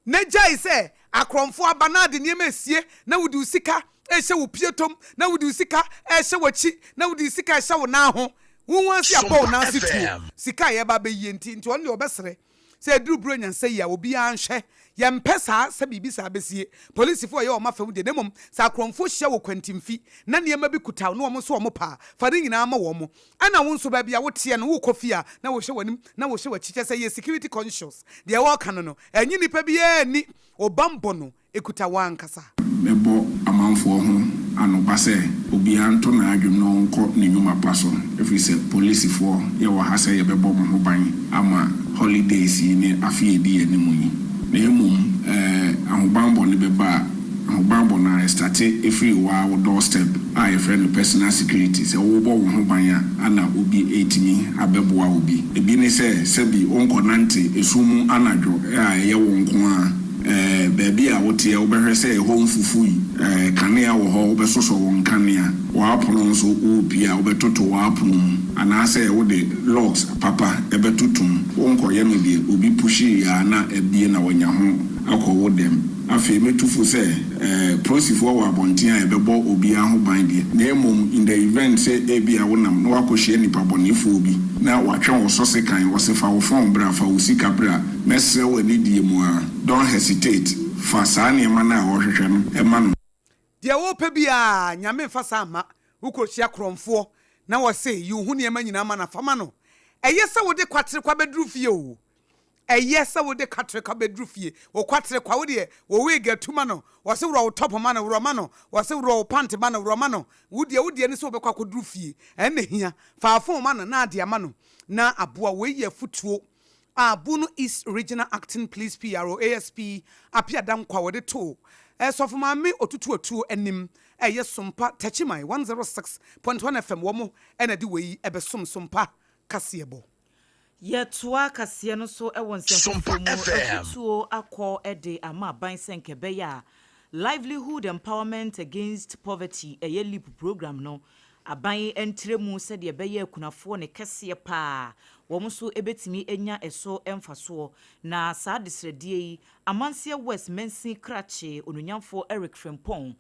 Na gyae sɛ akorɔmfoɔ aba na ade nneɛma resie, na wode wo sika rehyɛ wo pietom, na wode wo sika rehyɛ w'akyi, na wode wo sika rehyɛ wo nan ho. Wo ho ase abɔ wo nan ase tuo. Sika a yɛreba abɛyie nti, nti ɔno deɛ ɔbɛsrɛ sɛ ɛduru berɛ nyansa yi a, obiara nhwɛ. Yɛmpɛ saa sɛ biribi saa bɛsie. Polisifoɔ a ɛyɛ wɔn afa mu deɛ, na mmom sɛ akorɔmfoɔ hyia wɔ kwantimfi na nneɛma bi kuta wo na wɔn nso wɔpɛ a, fa ne nyinaa ma wɔn. Ɛna wo nso baabi a woteɛ no wokɔ fie a na wohwɛ w'anim na wohwɛ w'akyi kyerɛ sɛ yɛ security conscious deɛ wɔreka no no ɛnye nipa biara nni wo banbɔ no ɛkuta wo ankasa. Mɛbɔ amanfoɔ ho anoba sɛ obiara nto n'adwene na ɔnkɔ ne nnwuma pa so ɛfiri sɛ polisifoɔ yɛwɔ ha sɛ yɛbɛbɔ mo ho ban ama holidays yi ne afe a ɛdi yɛn anim yi na mmom ahobanbɔ no bɛba a Ahobammɔ no ara, ɛstate firi wo ara wo door step a yɛfrɛ no personal security. Sɛ wobɔ wo ho ban a, ana obi retumi abɛboa wo bi. Ebi ne sɛ, sɛbi wonkɔnante esum mu anadwo a ɛyɛ wo nko ara. Ɛɛ, baabi a woteɛ, wobɛhwɛ sɛ ɛhɔ mfufui, ɛɛ, kanea wɔ hɔ, wobɛsosɔ wo nkanea. W'apono nso, worepue a, wobɛtoto w'apono mu, anaasɛ wode locks papa bɛtoto mu. Wonkɔyɛ no deɛ obi pushii a na abue na wanya ho akɔ wo dɛm. Afei mɛtu fo sɛ eh, polisifoɔ wɔ abɔnten a ɛbɛbɔ obiara ho ban deɛ, na mmom in the event sɛ ebia wonam na woakɔhyia nipa bɔnefoɔ bi na watwe wo so sekan, ɔse fa wo phone bra, fa wo sika bra, mɛsrɛ wo anidie mu ara, don't hesitate, fa saa nneɛma no a ɔrehwehwɛ no ma no. Deɛ wopɛ biaa Nyame mfa saa mma wo kɔhyia korɔmfoɔ na wɔse yi wo ho nneɛma nyinaa ma no a fa ma no ɛyɛ sɛ wode kwaterekwa bɛduru fie oo Ɛyɛ sɛ wode kwaterekwa bɛduru fie. Wo kwaterekwa, wo deɛ, wo wig atu ma no, wɔse worɔ wo top ma no, worɔ ma no, wɔse worɔ wo pant ma no, worɔ ma no. Wo deɛ, wo deɛ ne sɛ wobɛkɔ akɔduru fie. Ɛno na ɛhia. Fa wo phone ma no na ade ama no na aboa wo. Wei yɛ afotuo a Bono East Regional Acting Police PRO, ASP Appiah Dankwa wɔde too Sɔfo Maame Otutu Atuo anim. Ɛyɛ Sompa Techiman 106.1 FM wɔn na ɛde wei bɛsom Sompa kaseɛbɔ. Yɛtoa kaseɛ no so wɔ nsɛm foforɔ mu, Afutuo akɔ de ama aban sɛ nka ɛbɛyɛ a Livelihood Empowerment Against Poverty, ɛyɛ LEAP program no, aban ntrɛ mu sɛdeɛ ɛbɛyɛ akunafoɔ ne kɛseɛ pa ara wɔn nso bɛtumi anya ɛso mfasoɔ. Na saa adesrɛdeɛ yi, Amanseɛ West Mansin Krakye Onuonyamfoɔ Eric Frimpong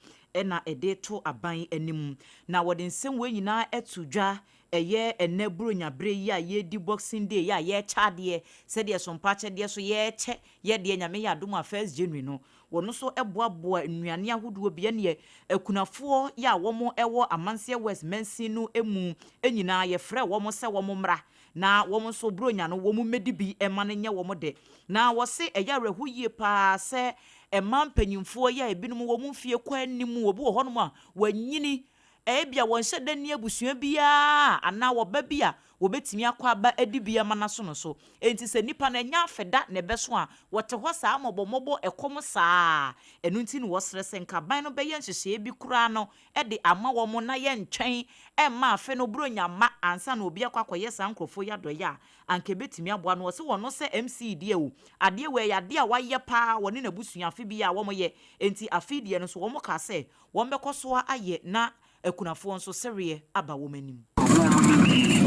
na ɛde reto aban anim. Na wɔde nsɛm wei nyinaa to dwa Ɛyɛ ɛnnɛ Buronya berɛ yi a yɛredi Boxing Day yi a yɛrekyɛ adeɛ sɛdeɛ Sompa akyɛdeɛ so yɛrekyɛ yɛ deɛ Nyame yɛ adom a first January no. Wɔn nso boaboa nnuane ahodoɔ bi ɛneɛ akunafoɔ yɛ a wɔn wɔ Amanseɛ West mansin no mu nyinaa yɛfrɛ wɔn sɛ wɔn mmra na wɔn nso Buronya no wɔn mmɛdi bi mma no nyɛ wɔn dɛ. Na wɔse ɛyɛ awerɛho yie pa ara sɛ mmaa mpanyinfoɔ yi a ebinom wɔn mfie kɔ anim, obi wɔ hɔnom a wanyini, ebia wɔnhyɛ da nni abusua biara anaa ɔba bi a wɔbɛtumi akɔ aba adi bi ama no aso no so. Enti sɛ nnipa no ɛnyɛ afe da na ɛbɛso a, wɔte hɔ saa mmɔbɔmmɔbɔ ɛkɔm saa. Ɛno nti na wɔsrɛ sɛ nka aban no bɛyɛ nhyehyɛeɛ bi koraa no de ama wɔn na yɛntwɛn mma afe no Buronya mma ansa na obi akɔ akɔyɛ saa nkurɔfoɔ yi adɔeɛ a, anka ɛbɛtumi aboa no. Wɔse wɔno sɛ MC deɛ o, adeɛ wei ɛyɛ adeɛ a wayɛ paa wɔne n'abusua afe biara wɔyɛ. Enti afe yi deɛ no nso wɔkaa sɛ Wɔbɛkɔ so ara ayɛ na akunafoɔ nso sereɛ aba wɔn anim. Wɔn a wɔnni bi yi,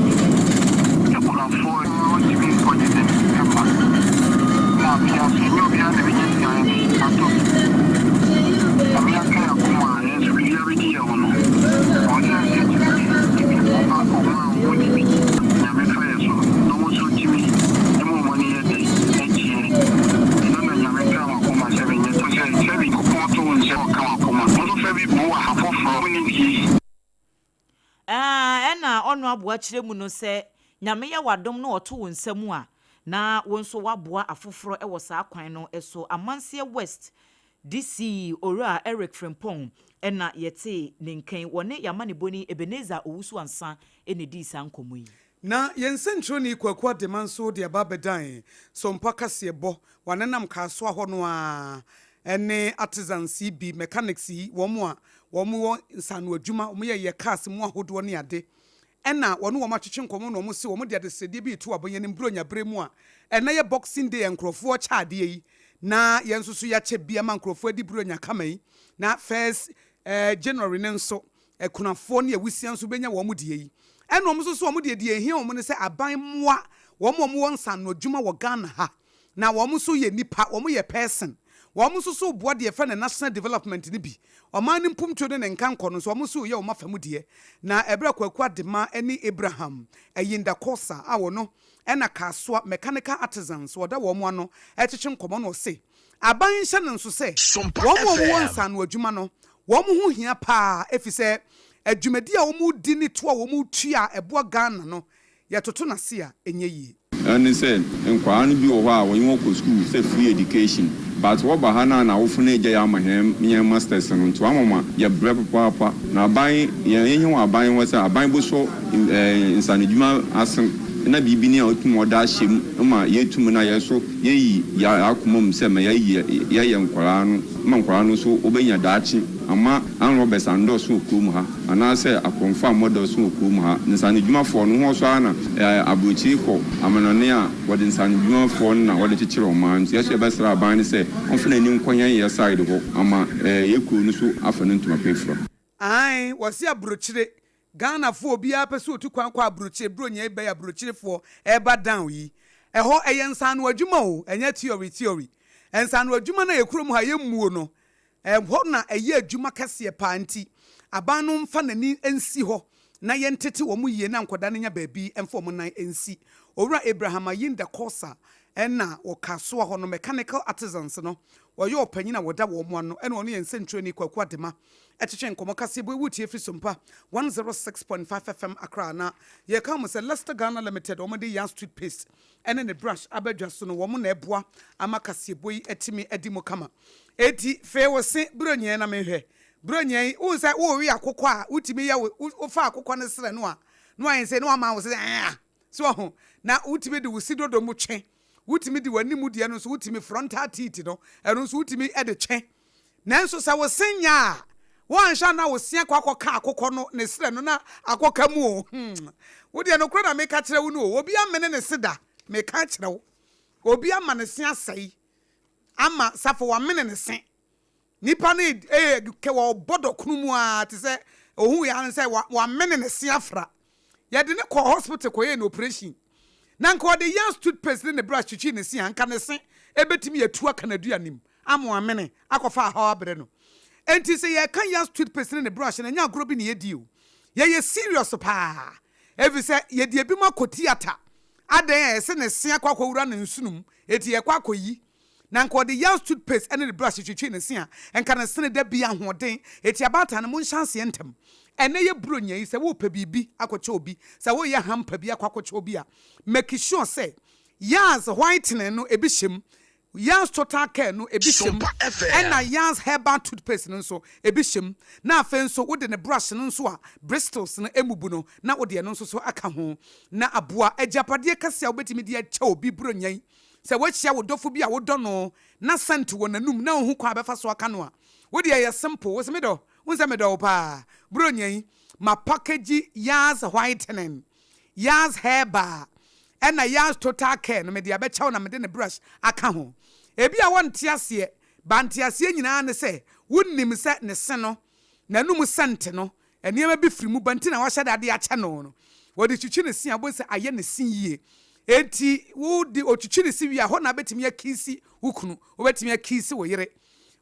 akunafoɔ yi, wɔntumi nkɔ gye dɛm mma. Na afei nso, ɛnyɛ obiara na ɛbɛnya sika de atɔ bi. Nyame aka yɛn akoma a, yɛn nso biribiara bɛdi yɛn ho no, ɛwɔ sɛ yɛtumi de bi ma wɔn a wɔnni bi. Nyame fa yɛn so na wɔn nso tumi ma wɔn ani yɛ dɛ gyeɛ. Ɛno na Nyame kaa m'akoma sɛ menyɛ. Sɛ sɛbi Nyankopɔn to wo nsa ɔka w'akoma. Wo nso fa bi boa afoforɔ wonni bi. Ɛna ɔno aboa kyerɛ mu no sɛ Nyame yɛ w'adom na ɔto wo nsa mu a na wo nso woaboa afoforɔ wɔ saa kwan no so. Amanseɛ West DC Owura Eric Frimpong na yɛtee ne nka yi. Wɔne y'amanebɔni Ebenezer Owusu Ansah na ɛdii saa nkɔmmɔ yi. Na yɛn sɛnkyerɛwni Kwaku Adema nso de aba abɛdan Sompa kaseɛbɔ wɔ anenam Kasoa hɔ no ara ne artisans yi bi, mechanics yi, wɔn a wɔn wɔ nsaano adwuma, wɔn yɛ yɛ cars mu ahodoɔ ne ade. Ɛna wɔne wɔn atwetwe nkɔmmɔ na wɔn se wɔn de adesrɛdeɛ bi reto abɔn anim Buronya berɛ mu a ɛnɛ yɛ Boxing Day a nkurɔfoɔ kyɛ adeɛ yi na yɛn nso so yɛakyɛ bi ama nkurɔfoɔ adi Buronya kama yi na first January no nso Akunafoɔ ne awusia nso bɛnya wɔn deɛ yi. Ɛna wɔn nso so wɔn deɛ, deɛ ɛhia wɔn ne sɛ aban mmoa wɔn a wɔwɔ nsaanoadwuma wɔ Ghana ha. Na wɔn nso yɛ nnipa, wɔn yɛ person. Wɔn nso so boa deɛ yɛfrɛ no national development no bi. Ɔman no mpomtuo ne ne nkankɔ no nso, wɔn nso reyɛ wɔn afa mu deɛ. Na ɛberɛ a Kwaku Adema ne Abraham Ayinda Korsah a ɔno na Kasoa Mechanical Artisans wɔda wɔn ano retwetwe nkɔmmɔ no, ɔse aban nhyɛ no nso sɛ wɔn a wɔwɔ nsaano adwuma no, Wɔn ho hia paa efisɛ dwumadi a wɔredi ne toɔ a wɔretua a ɛboa Ghana no, yɛtoto no ase a, ɛnyɛ yie. Ɛne sɛ nkwadaa no bi wɔ hɔ a wɔnye hɔn kɔ skuul sɛ free education but wɔba ha no a na awofo no egyae ama hɛn hɛn masters no ntsi ɔama ma yɛbrɛ papaapa na aban hɛn yehia wɔ aban hɔ sɛ aban bosɔ nsanodwuma ase na biribi ni a otum ɔda ahyɛ mu ma yetum na yɛ so yeyi yɛ akoma mu sɛ ma yɛyi yɛyɛ nkwadaa no ma nkwadaa no nso wɔbɛnya daakye ama armed robbers andɔɔso wɔ kurom ha anaasɛ akorɔmfoɔ ammɔdɔɔso wɔ kurom ha. Nsaanodwumafoɔ no ho so ara na aburokyire kɔ amanɔne a wɔde nsaanodwumafoɔ no na wɔde kyekyere ɔman nti yɛso yɛbɛsrɛ aban no sɛ ɔmfa n'ani nkɔ yɛn yɛ side hɔ ama yɛ kuro no so afa no ntoma pa afira. Ae wɔse abrokyire Ghana foɔ obiara pɛ sɛ otu kwan kɔ abrokyire bronya yi bɛyɛ abrokyire foɔ ɛɛba down yi ɛhɔ ɛyɛ nsaano adwuma o ɛnyɛ theory theory nsaano adwuma no a yɛ kurom ha yɛ mmuo no ɛhɔ na ɛyɛ adwuma kɛseɛ paa nti aban no nfa nani nsi hɔ na yɛn tete wɔn yie na nkwadaa no nya baabi nfa wɔn nan nsi Owura Abraham Ayinda Korsah ɛna wɔ Kasoa hɔ no mechanical artisans no wɔyɛ ɔpanyin a wɔda wɔn ano ɛna ɔno yɛ nsɛntwerɛni Kwaku Adema Ɛtwetwe nkɔmmɔ kaseɛbue wotie firi Sompa 106.5 FM Accra na yɛka mo sɛ Leicester Ghana Limited wɔn de Yas toothpaste ɛne ne brush aba dwa so no wɔn na ɛboa ama kaseɛbɔ yi atumi adi mu kama. Eti fee wo se bronyɛn na menhwɛ. Bronyɛn yi wohu sɛ worewe akokɔ a wotumi yɛ wo wofa akokɔ no serɛ no a na wayɛ sɛ na wama wo se ɛɛ So wahu? Na wotumi de wo si dodo mu twe. Wotumi de w'anim deɛ no nso wotumi, frontal teeth no, ɛno nso wotumi de twe. Nanso sɛ wo se nyɛ a, woanhwɛ a na wo se akɔ akɔka akokɔ no ne serɛ no na akɔka mu o. Hmm. Wo deɛ nokorɛ na meka kyerɛ wo no o. Obi amene ne se da. Meka akyerɛ wo. Obi ama ne se asɛe. Ama safo wamene ne se. Nipa no yɛ kɛ ɔbɔ dɔkono mu ara te sɛ ohuu yɛ ara ne sɛ wamene ne se afra. Yɛde no kɔɔ hospital kɔyɛɛ no operation. Na nka ɔde Yans toothpaste ne ne brush twitwii ne se a, nka ne se bɛtumi atu aka n'aduane mu ama wamene akɔfa ahaw abrɛ no. Enti sɛ yɛreka Yans toothpaste ne ne brush no, ɛnyɛ agorɔ bi na yɛdi o. Yɛyɛ serious paa. Efisɛ yɛde ebinom akɔ theatre. Adɛn a yɛse ne se akɔ akɔwura ne nsono mu, enti yɛkɔ akɔyi. Na nka ɔde Yaz toothpaste ne ne brush twitwii ne se a, nka ne sene da bi ahoɔden. Eti abaatan no, monhyɛ aseɛ ntɛm. Ɛnnɛ yɛ Buronya yi, sɛ worepɛ biribi akɔkyɛ obi, sɛ woreyɛ hamper bi akɔ akɔkyɛ obi a, make sure sɛ Yaz whitening no ebi hyɛ mu, Yaz total care no ebi hyɛ mu, ɛna Yaz herbal toothpaste no nso ebi hyɛ mu. Na afei nso wode ne brush no nso a bristles no mmubu no, na wode ɛno nso so aka ho. Na aboa agyapadeɛ kɛseɛ a wobɛtumi de akyɛ obi Buronya yi. Sɛ woahyia wo dɔfo bi a wodɔ no na scent wɔ n'anum na wonhu kwan a bɛfa so aka no a, wo deɛ ɛyɛ simple, wose me dɔ, wohu sɛ medɔ wo paa, Buronya yi, ma package Yaz whitening, Yaz herbal, ɛna Yaz total care no mede abɛkyɛ wo na mede ne brush aka ho. Ebia wɔnte aseɛ, but nteaseɛ nyinaa ne sɛ wonim sɛ ne se no, n'anum scent no, Nneɛma bi firi mu ba nti na wahyɛ da de akyɛ no no. Wɔde twitwi ne se a, wobɛhu sɛ ayɛ ne se yie. Enti wode ɔtwitwi ne se wie a, hɔ na wobɛtumi akiisi wo kunu, wobɛtumi akiisi wo yere.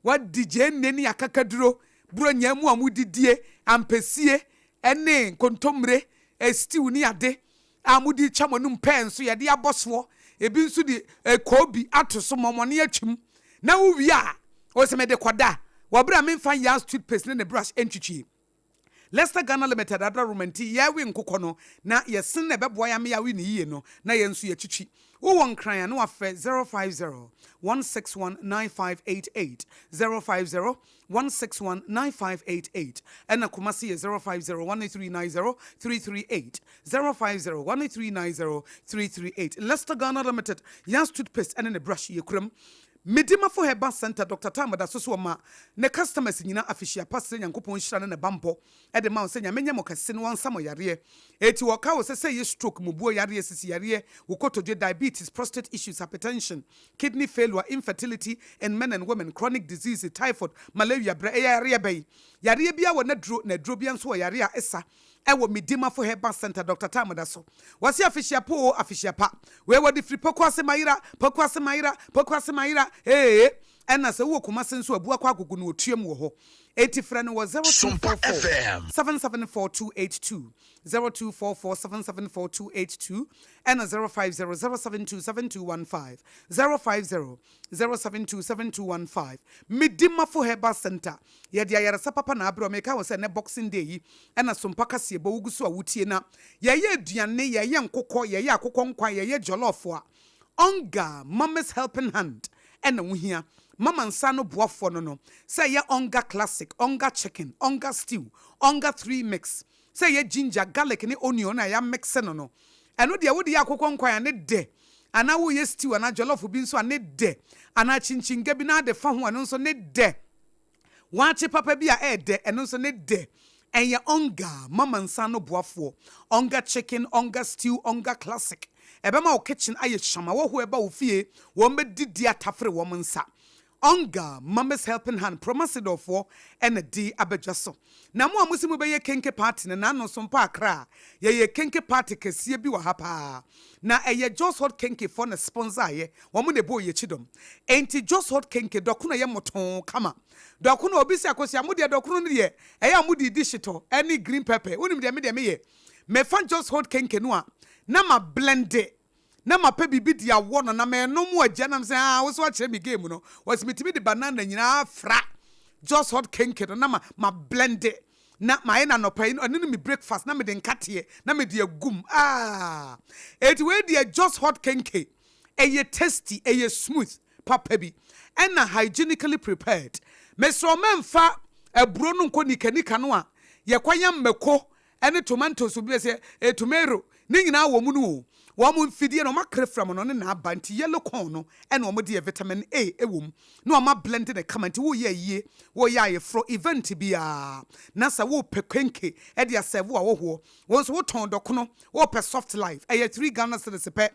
Woadi gyeene ne akakaduro, buronya mu a modidie, ampesie ne nkontommire, stew ne ade a mode retwa mo anum pɛɛ nso yɛde abɔ soɔ, ebi nso de koobi ato so mɔmɔne atwam. Na wowie a, wose mede kɔda wɔ berɛ a memfa Yaz toothpaste ne ne brush ntwitwie. Leicester Ghana Limited adaworoma nti yɛwe nkokɔ no na yɛsen na ɛbɛboa yɛn ama yɛawe no yie no na yɛn nso yɛatwitwi. Wowɔ Nkran a na wafrɛ 050 161 9588, 050 161 9588 ɛna Kumasi yɛ 050 1390 338, 050 1390 338. Leicester Ghana Limited, Yas toothpaste ɛne ne brush yɛ kuram. Medimafo Herbal Centre, Doctor Tam da so so ɔma ne customers nyina afehyia pa srɛ Nyankopɔn nhyira ne ne bampɔ de ma wo sɛ Nyame nyɛ mo kɛse na ɔnsa mo yareɛ. Eti wɔka wo sɛ sɛ ɛyɛ stroke, mubuo yareɛ, sisi yareɛ, wo kotodwe, diabetes, prostate issues, hypertension, kidney failure, infertility in men and women, chronic disease, typhoid, malaria, brɛ, ɛyɛ yareɛ bɛn? Yareɛ biara wɔ n'aduro na aduro biara nso wɔ yareɛ a ɛsa ɛwɔ Medimafo Herbal Centre, Doctor Tam da so. Wɔse afehyia pa oo, afehyia pa. Wei wɔde firi Pokuase Mayera, Pokuase Mayera, Pokuase Mayera, ee. Ɛna sɛ wowɔ Kumase nso a, Abuakwa Agogo no wɔtuam wɔ hɔ. Enti frɛ no wɔ 0244 774 282, 0244 774 282, ɛna 050 072 7215, 050 072 7215. Medimafo Herbal Centre, yɛde ayaresa papa na abrɛ wo. Meka wo sɛ nnɛ Boxing Day yi ɛna Sompa kaseɛbɔ wogu so a wotie na yɛyɛ aduane, yɛyɛ nkokɔ, yɛyɛ akokɔ nkwan, yɛyɛ jollof a, Onga, Mummy's Helping Hand, ɛna wohia. Mama nsa ano boafoɔ no no, sɛ ɛyɛ Onga Classic, Onga Chicken, Onga Stew, Onga Three Mix, sɛ ɛyɛ ginger, garlic ne onion a yɛamekse no no, ɛno deɛ wode yɛ akokɔ nkwan a ne dɛ, anaa woreyɛ stew anaa jollof bi nso a ne dɛ, anaa kyinkyinnga bi na ade fa ho a ɛno nso ne dɛ. Waakye papa bi a ɛyɛ dɛ, ɛno nso ne dɛ. Ɛyɛ Onga, mama nsa ano boafoɔ. Onga Chicken, Onga Stew, Onga Classic. Ɛbɛma wo kitchen ayɛ hwam. Ahɔhoɔ a ɛba wo fie, wɔbɛdidi atafere wɔn nsa. Onga, Mummy's Helping Hand, Promasidorfoɔ na di abadwa so. Na mo a mose mobɛyɛ kenke party no, n'ano so mpo Accra, yɛyɛ kenke party kɛseɛ bi wɔ ha paa. Na ɛyɛ Jos Hot Kenke foɔ na sponsor-eɛ. Wɔn na ɛbɔɔ yɛn kyidɔm. Enti Jos Hot Kenke, dɔkono a ɛyɛ mmotoo kama. Dɔkono a obi se Akosua, mo deɛ dɔkono no deɛ, ɛyɛ a mode di hyetɔ ne green pepper. Wonim deɛ me deɛ meyɛ? Mefa Jos Hot Kenke no a, na ma blende, na mapɛ biribi de awɔ no, na menom agya na mesɛ, ah, wo so akyerɛ me game no. Wɔse metumi de banana nyinaa fra Jos Hot Kenke no na ma, ma blende. Na mayɛ no anɔpa yi, ɛno ne me breakfast, na mede nkateɛ na mede agum. Ah! Enti wei deɛ Jos Hot Kenke. Ɛyɛ tasty, ɛyɛ smooth papa bi, ɛna hygienically prepared. Mesrɛ wo mɛmfa aburo no nkɔ nika nika no a yɛkɔ yam mako ne tomatoes obi bɛsɛ eh, tomato ne nyinaa wɔ mu no o. Wɔn mfidie no wɔn akere fra mu no ne na aba nti yellow corn no ɛna wɔn de yɛ vitamin A ɛwɔ mu na wɔn ablend ne kama nti woyɛ ayie, woyɛ ayeforɔ, event biara na sɛ wopɛ kenke ɛde asɛvo awɔhoɔ, wo nso wotɔn dɔkono, wopɛ soft life ɛyɛ 3 Ghana cedis pɛ.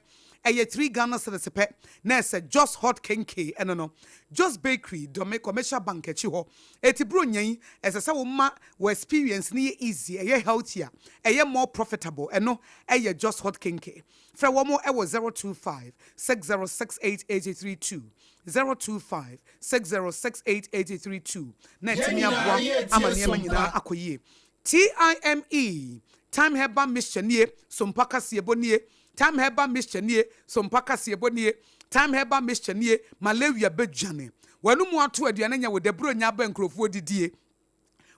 Ɛyɛ 3 Ghana cedis pɛ na ɛsɛ Jos Hot Kenkey ɛno no. Jos Bakery, Dome Commercial Bank akyi hɔ. Eti Buronya yi, ɛsɛ sɛ woma wo experience no yɛ easy, ɛyɛ healthier, ɛyɛ more profitable, ɛno ɛyɛ Jos Hot Kenkey. Frɛ wɔn ɛwɔ 025 6068 832, 025 6068 832 na Yɛn atumi nyinaa aboa yɛretie ama nneɛma Sompa. nyinaa akɔ yie. TIME, Thyme Herbal Mixture nie, Sompa kaseɛbɔ nie, Thyme Herbal Mixture nie, Sompa kaseɛbɔ nie. Thyme herbal mixture nie, malaria bɛdwane. W'anomu ato aduane nyɛ wo dɛ, buronya aba nkurɔfoɔ didie.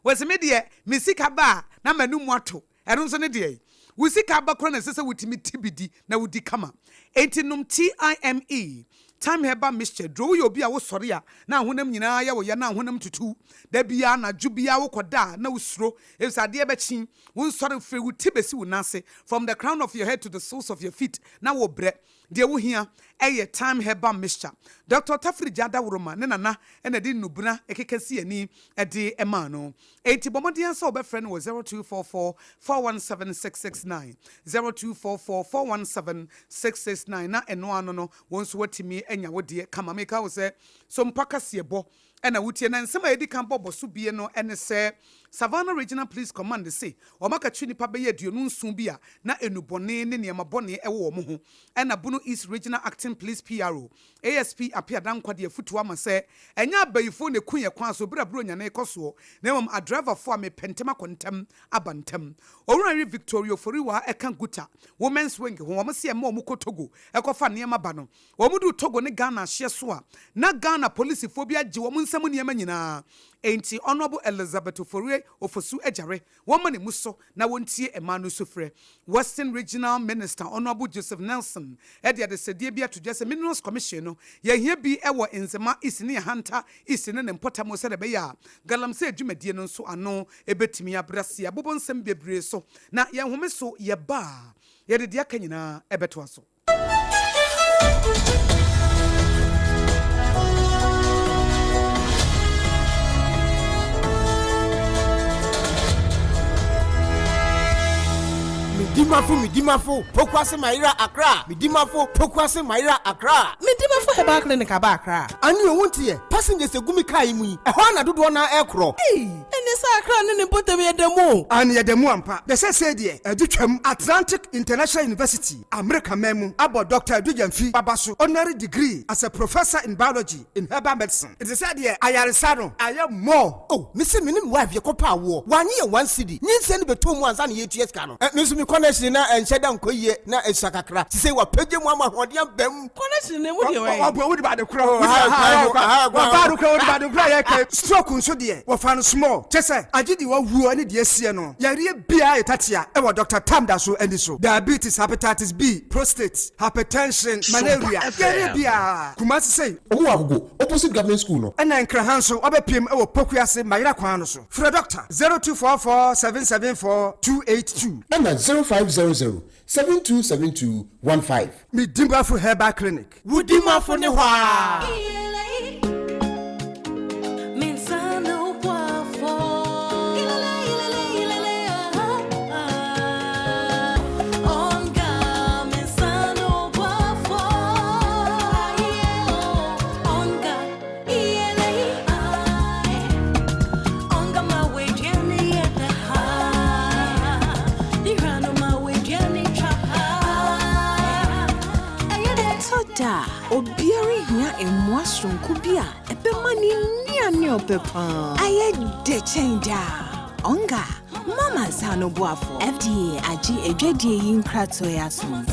Wɔse me deɛ me sika ba a na m'anomu ato, ɛno nso ne deɛn? Wo sika aba koraa na ɛsɛ sɛ wotumi te bi di na wodi kama. Enti nom TIME, Thyme Herbal Mixture, duro. Woyɛ obi a wosɔre a na ahonam nyinaa yɛ wo ya na ahonam tutu wo da biara, anadwo biara wokɔda a na wosuro efisɛ adeɛ bɛkye, wonsɔre firi wo ti bɛsi wo nan ase, from the crown of your head to the soles of your feet, na wobrɛ. Deɛ wohia yɛ Thyme Herbal Mixture. Dɔkta Tafiri Gya Dawuroma ne Nana na ɛde nnubena keka si ani de maa no. Enti bɔ mmɔden ara sɛ wobɛfrɛ no wɔ 0244 417 669, 0244 417 669 na ɛno ano no wo nso woatumi anya wo deɛ kama. Meka wo sɛ Sompa kaseɛbɔ na wotie na nsɛm a yɛdi kan bɔbɔ so bie no ne sɛ Savannah Regional Police Command se wɔakakye nnipa bɛyɛ 27 bi a na nnubɔne ne nneɛma bɔne wɔ wɔn ho. Ɛna Bono East Regional Acting Police PRO, ASP Appiah Dankwa de afutuo ama sɛ ɛnyɛ abayifoɔ na ɛku yɛn kwan so berɛ a Buronya no rekɔ soɔ na mmom adriverfoɔ a mepɛ ntɛm akɔ ntɛm aba ntɛm. Owura Henry Victorio Foriwaa ɛka Guta Women's Wing ho, wɔn se ɛma wɔn kɔ Togo kɔfa nneɛma ba no Wɔduu Togo ne Ghana ahyeɛ so a, na Ghana polisifoɔ bi agye wɔn nsam nneɛma nyinaa. Enti Honourable Elizabeth Oforie Ofosu Agyare, wɔmma ne mu so na wɔntie mmaa no sufrɛ. Western Regional Minister Honourable Joseph Nelson de adesrɛdeɛ bi ato dwa sɛ Minerals Commission no, yɛhia bi wɔ Nzema East ne Ahanta East ne ne mpɔtam sɛdeɛ ɛbɛyɛ a galamsey dwumadie no nso ano bɛtumi abrɛ ase. Yɛabobɔ nsɛm bebree so na yɛn home so yɛba a, yɛde deɛ aka nyinaa bɛtoa so. Medimafo Medimafo Pokuase Mayera Accra Medimafo Pokuase Mayera Accra. Medimafo Herbal Clinic aba Accra. Ane o wonte ɛ? Passengers egu me car yi mu yi, ɛhɔ ara na dodoɔ no ara ɛrekorɔ. Ei! Ɛne sɛ Accra ne ne mpɔtam yɛ da mu o. Aane yɛda mu ampa. Na seesei deɛ ɛde twam. Atlantic International University, Amerika man mu, abɔ Dɔkta Adu Gyamfi aba so honorary degree as a Professor in Biology in Herbal Medicine. Nti sɛ deɛ ayaresa no ayɛ more. Oh, mese me ne me wife yɛkɔ pɛ awoɔ, wannye yɛn one cedi, nyinsɛn no bɛtɔɔ mu ansa na yɛretua sika no. Me nso me connection na ɛnhyɛ da nkɔ yie, na ɛsua kakra, sesei wapagya mu ama ahoɔden aba mu. Connection no emu deɛ wɛn? Ɔboa wodi baade korɔ. Wɔba ade korɔ wodi baade korɔ yɛ kɛ. Stroke nso deɛ wɔfa no small kyɛ sɛ agye deɛ wawuo ne deɛ asie no yareɛ biara yɛ tatea ɛwɔ Doctor Tam da so ani so diabetes hepatitis B prostate hypertension malaria yareɛ biara Kumasi sei. Ɔmo wɔ Agogo opposite government school no. Ɛna Nkraha nso wabɛpiem ɛwɔ Pokuase Mayera kwan no so frɛ Doctor 0244 774 282. Ɛna 0500 7272 15. Me Dimafo Herbal Clinic. Wo Dimafo ne hɔ aa. Ɛtɔ da a, obiara hia mmoa soronko bi a ɛbɛma ne nnuane a ɔpɛ paa ayɛ dɛ kyɛn daa. Onga, Mama nsa ano boafo. FDA agye adwadie yi nkratoɔ yi atom.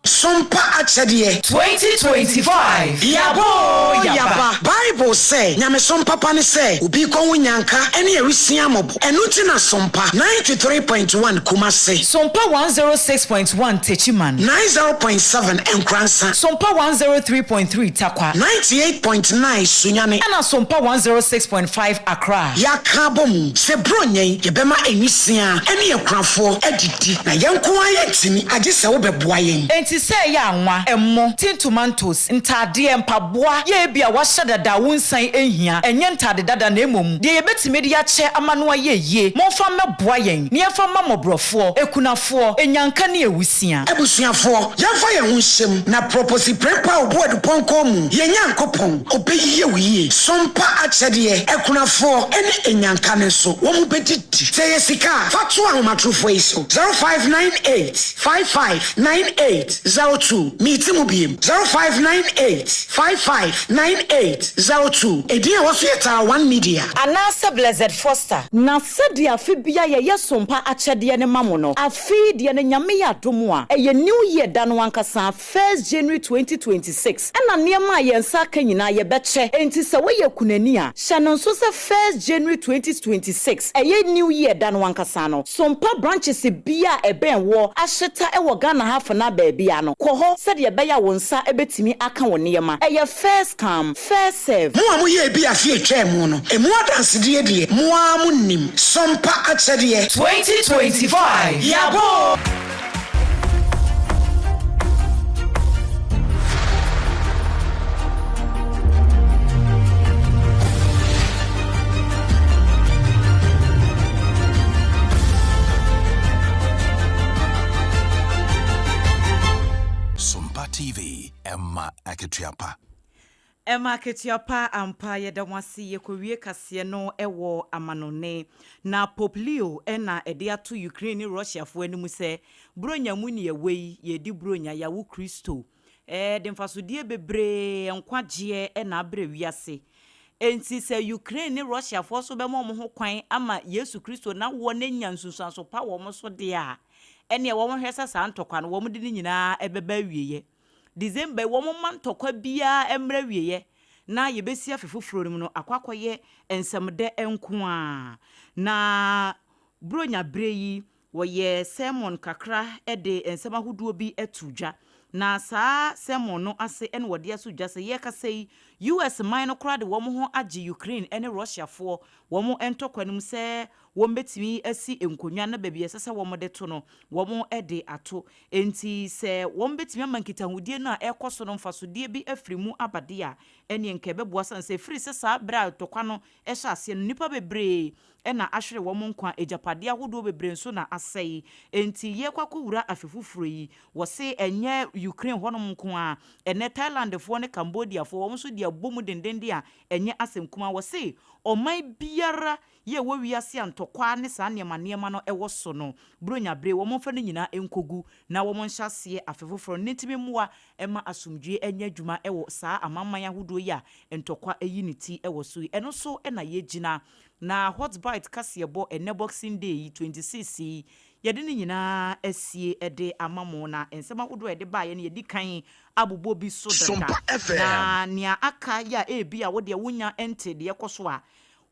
Sompa akyɛdeɛ. 2025 Yaba oo yaba. Bible sɛ, Nyamesom papa ne sɛ obi rekɔ ho nyanka ne awisia mmɔbɔ. Ɛno nti na Sompa 93.1 Kumasi. Sompa 106.1 Techiman. 90.7 Nkoransa. Sompa 103.3 Tarkwa. 98.9 Sunyani. Ɛna Sompa 106.5 Accra. Yɛaka abom sɛ Buronya yi yɛbɛma nwisiaa ne akunafoɔ adidi. Na yɛn nko ara yɛntumi, agye sɛ wobɛboa yɛn. Enti sɛ ɛyɛ anwa, ɛmo, tin tomantos, ntaadeɛ, mpaboa, yɛ ebia wɔahyɛ dada a wonsan nhia, ɛnyɛ ntaade dada na mmom deɛ yɛbɛtumi de akyɛ ama no ayɛ yie, momfa mmɛboa yɛn na yɛmfa mma mmɔborɔfoɔ, akunafoɔ, anyanka ne awusia. Abusuafoɔ, yɛmfa yɛn ho nhyɛ mu na Proposi Prempeh a ɔbu adupɔnkɔ mu, yɛn Nyankopɔn, ɔbɛyɛ wo yie. Sompa akyɛdeɛ, akunafoɔ ne anyanka no nso, wɔbɛdidi. Sɛ ɛyɛ sika a, fa to ahomatorofoɔ yi so, 0598 55 98 00. 02. Meti mu biem, 0598 55 98 02. Edin a ɛwɔ so yɛ Tara One Media. Anaasɛ Blessed Foster. Na sɛdeɛ afe biara yɛyɛ sompa akyɛdeɛ no ma mo no, afe yi deɛ no Nyame yɛ adom a, ɛyɛ New Year da no ankasa, First January 2026, ɛna nneɛma a yɛn nsa aka nyinaa yɛbɛkyɛ. Enti sɛ woyɛ kunani a, hyɛ no nso sɛ First January 2026, ɛyɛ New Year da no ankasa no, Sompa branches biara a ɛbɛn woɔ ahyeta wɔ Ghana ha afenaa baabiara no, kɔ hɔ sɛdeɛ ɛbɛyɛ a wo nsa bɛtumi aka wo nneɛma. Ɛyɛ first come, first serve. Mo a moyɛɛ bi afe a etwaa mu no, emu adansedie deɛ, mo ara monim. Sompa akyɛdeɛ. 2025 Yɛabɔ oo! Sompa TV, ɛma akatua pa. Ɛma akatua pa ampa yɛda mo ase yɛkɔwie kaseɛ no wɔ amanɔne na Pope Leo na ɛde ato Ukraine ne Russiafoɔ anim sɛ Buronya mu ne yɛwɔ yi yɛredi Buronya yɛawo Kristo Ɛde mfasodeɛ bebree, nkwagyeɛ na abrɛ wiase. Enti sɛ Ukraine ne Russiafoɔ nso bɛma wɔn ho kwan ama Yesu Kristo n'awoɔ no anya nsunsuanso pa wɔ wɔn so deɛ a, ɛnneɛ wɔnhwɛ sɛ saa ntɔkwa no wɔde ne nyinaa bɛba awieɛ. December yi wɔmma ntɔkwa biara mmra awieɛ na yɛbɛsi afe foforɔ no mu no akɔ akɔyɛ nsɛmdɛ nko ara. Na Buronya berɛ yi Wɔyɛɛ sermon kakra de nsɛm ahodoɔ bi too dwa. Na saa sermon no ase na wɔde ato dwa sɛ yɛrekasa yi, US man no koraa de wɔn ho agye Ukraine ne Russiafoɔ wɔn ntɔkwa no mu sɛ wɔbɛtumi asi nkonnwa na baabi a ɛsɛ sɛ wɔde to no, wɔde ato. Enti sɛ wɔbɛtumi ama nkitahodie no a ɛrekɔ so no mfasodeɛ bi afiri mu aba deɛ a, ɛnneɛ nka ɛbɛboa sane sɛ ɛfiri sɛ saa berɛ a ntɔkwa no hyɛɛ aseɛ no, nnipa bebree na ahwere wɔn nkwa, agyapadeɛ ahodoɔ bebree nso na asɛe. Enti yɛrekɔ akɔwura afe foforɔ yi, wɔse ɛnyɛ Ukraine hɔnom nko ara, ɛnnɛ Thailandfoɔ ne Cambodiafoɔ wɔn nso de abɔ mu dendenden a ɛnyɛ asɛm kumaa. Wɔse ɔman biara yɛ ɛwɔ wiase a ntɔkwa ne saa nneɛma nneɛma no wɔ so no, Buronya bere, wɔmfa ne nyinaa nkɔgu na wɔnhyɛ aseɛ afe foforɔ no ntumi mmoa mma asomdwoeɛ nyɛ adwuma wɔ saa amanaman ahodoɔ yi a ntɔkwa ayi ne ti wɔ so yi. Ɛno so na yɛgyina na Hot Bite kaseɛbɔ ɛnnɛ Boxing Day yi, 26 yi, yɛde ne nyinaa asie de ama mo na nsɛm ahodoɔ a yɛde baeɛ no yɛadi kan abobɔ bi so dada na nea aka yi a ebia wo deɛ wonnya nte deɛ ɛkɔ so a,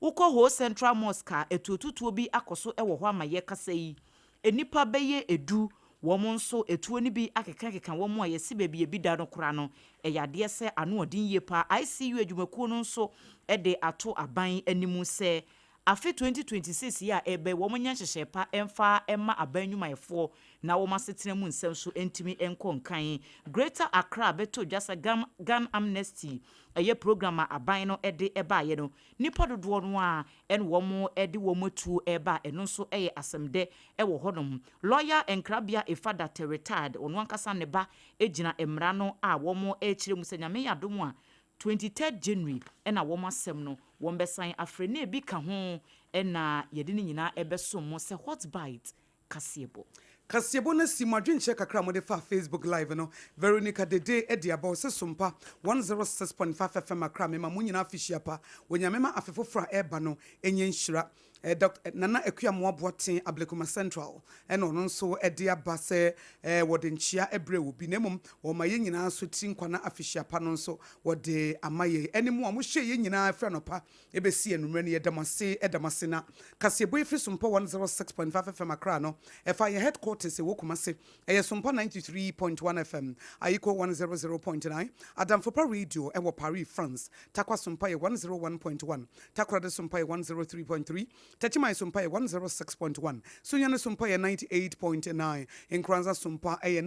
wokɔ Ho Central Mosque a atuotutuo bi akɔ so wɔ hɔ ama yɛrekasa yi. Nnipa bɛyɛ du, wɔn nso atuo no bi akekakeka wɔn a yɛse baabi a ebi da no koraa no, ɛyɛ adeɛ sɛ ano ɔden yie paa. ICU adwumakuo no nso de ato aban anim sɛ afe 2026 yi a ɛreba yi wɔn nyɛ nhyehyɛe pa mfa mma aban nnwumayɛfoɔ na wɔn asetena mu nsɛm nso ntumi nkɔ nkan. Greater Accra bɛtɔ dwa sɛ Gun Amnesty ɛyɛ program a aban no de baeɛ no, nnipa dodoɔ no ara ɛna wɔn de wɔn atuo reba a ɛno nso yɛ asɛmdɛ wɔ hɔnom. Lɔya Nkrabea Efada te retired, ɔno ankasa ne ba gyina mmara no a wɔn rekyerɛ mu sɛ Nyame yɛ adom a 23rd January na wɔn asɛm no wɔn bɛsan afrɛ na ebi ka ho na yɛde ne nyinaa ɛbɛsom mo sɛ Hot Bite kaseɛbɔ. Kaseɛbɔ no asi mo adwenkyerɛ kakra a mode faa Facebook live no, Veronica Dede de aba ɔse Sompa 106.5 FM Accra mema mo nyinaa afehyia pa, Onyame ma afe foforɔ a ɛreba no nyɛ nhyira. Dɔk. Nana Akua Moa Boateng Ablekuma Central ɛna ɔno nso de aba sɛ wɔde nkyea brɛ obi na mmom wɔma yɛn nyinaa nso tiri nkwa na afehyia pa no nso wɔde ama yɛn. Ɛne mo a mohyɛ yɛn nyinaa firi anɔpa Ɛbɛsi anwummerɛ no, yɛda mo ase, da mo ase. Na kaseɛbɔ yi firi Sompa 106.5 FM Accra no, ɛfa yɛn headquarters ɛwɔ Kumasi. Ɛyɛ Sompa 93.1 FM, Ayiko 100.9, Adamfopa Radio ɛwɔ Paris, France. Tarkwa Sompa yɛ 101.1, Takoradi Sompa yɛ 103.3, Techiman Sompa yɛ 106.1, Sunyani Sompa yɛ 98.9, Nkoranza Sompa ɛyɛ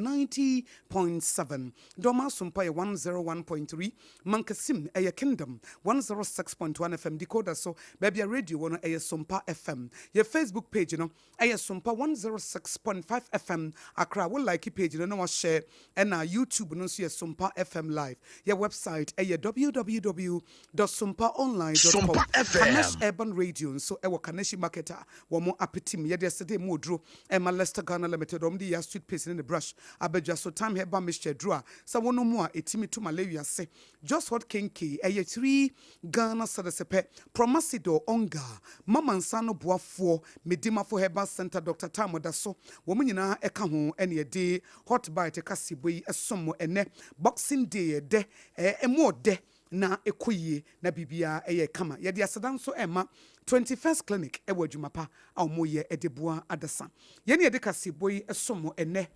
90.7, Dormaa Sompa yɛ 101.3, Mankasim, ɛyɛ Kingdom 106.1 FM decoder so, baabi a radio wɔ no, ɛyɛ Sompa FM. Yɛ Facebook page no, ɛyɛ Sompa 106.5 FM Accra. Wo like page no na wa share, ɛna YouTube no nso yɛ Sompa FM Live. Yɛ website ɛyɛ www dot sompaonline dot com. Sompa FM. Kanesh Urban Radio nso ɛwɔ Kanesh. Kaneshie Market a wɔn apetim. Yɛde ɛsɛde mu oduro ɛma Lester Ghana Limited, wɔn de yɛ toothpaste ne ne brush abadwa so. Time Herbal Mixture duro a sɛ wɔn mu a ɛtumi to malaria se. Just Hot Kenke ɛyɛ 3 Ghana cedis pɛ. Promasidor, Onga, Mama Nsa no boafoɔ, Medimafo Herbal Center, Dr Tam da so, wɔn nyinaa ɛka ho ɛne yɛde Hot Bite kaseɛbɔ yi ɛsom mo ɛnɛ Boxing Day. Ɛdɛ ɛɛ ɛmu ɔdɛ na ɛkɔ yie na biribiara ɛyɛ kama. Yɛde aseda nso ɛma 21st Clinic ɛwɔ adwuma pa a wɔyɛ ɛde boa adasa. Yɛne yɛde kaseɛbɔ yi ɛsom mo ɛnɛ.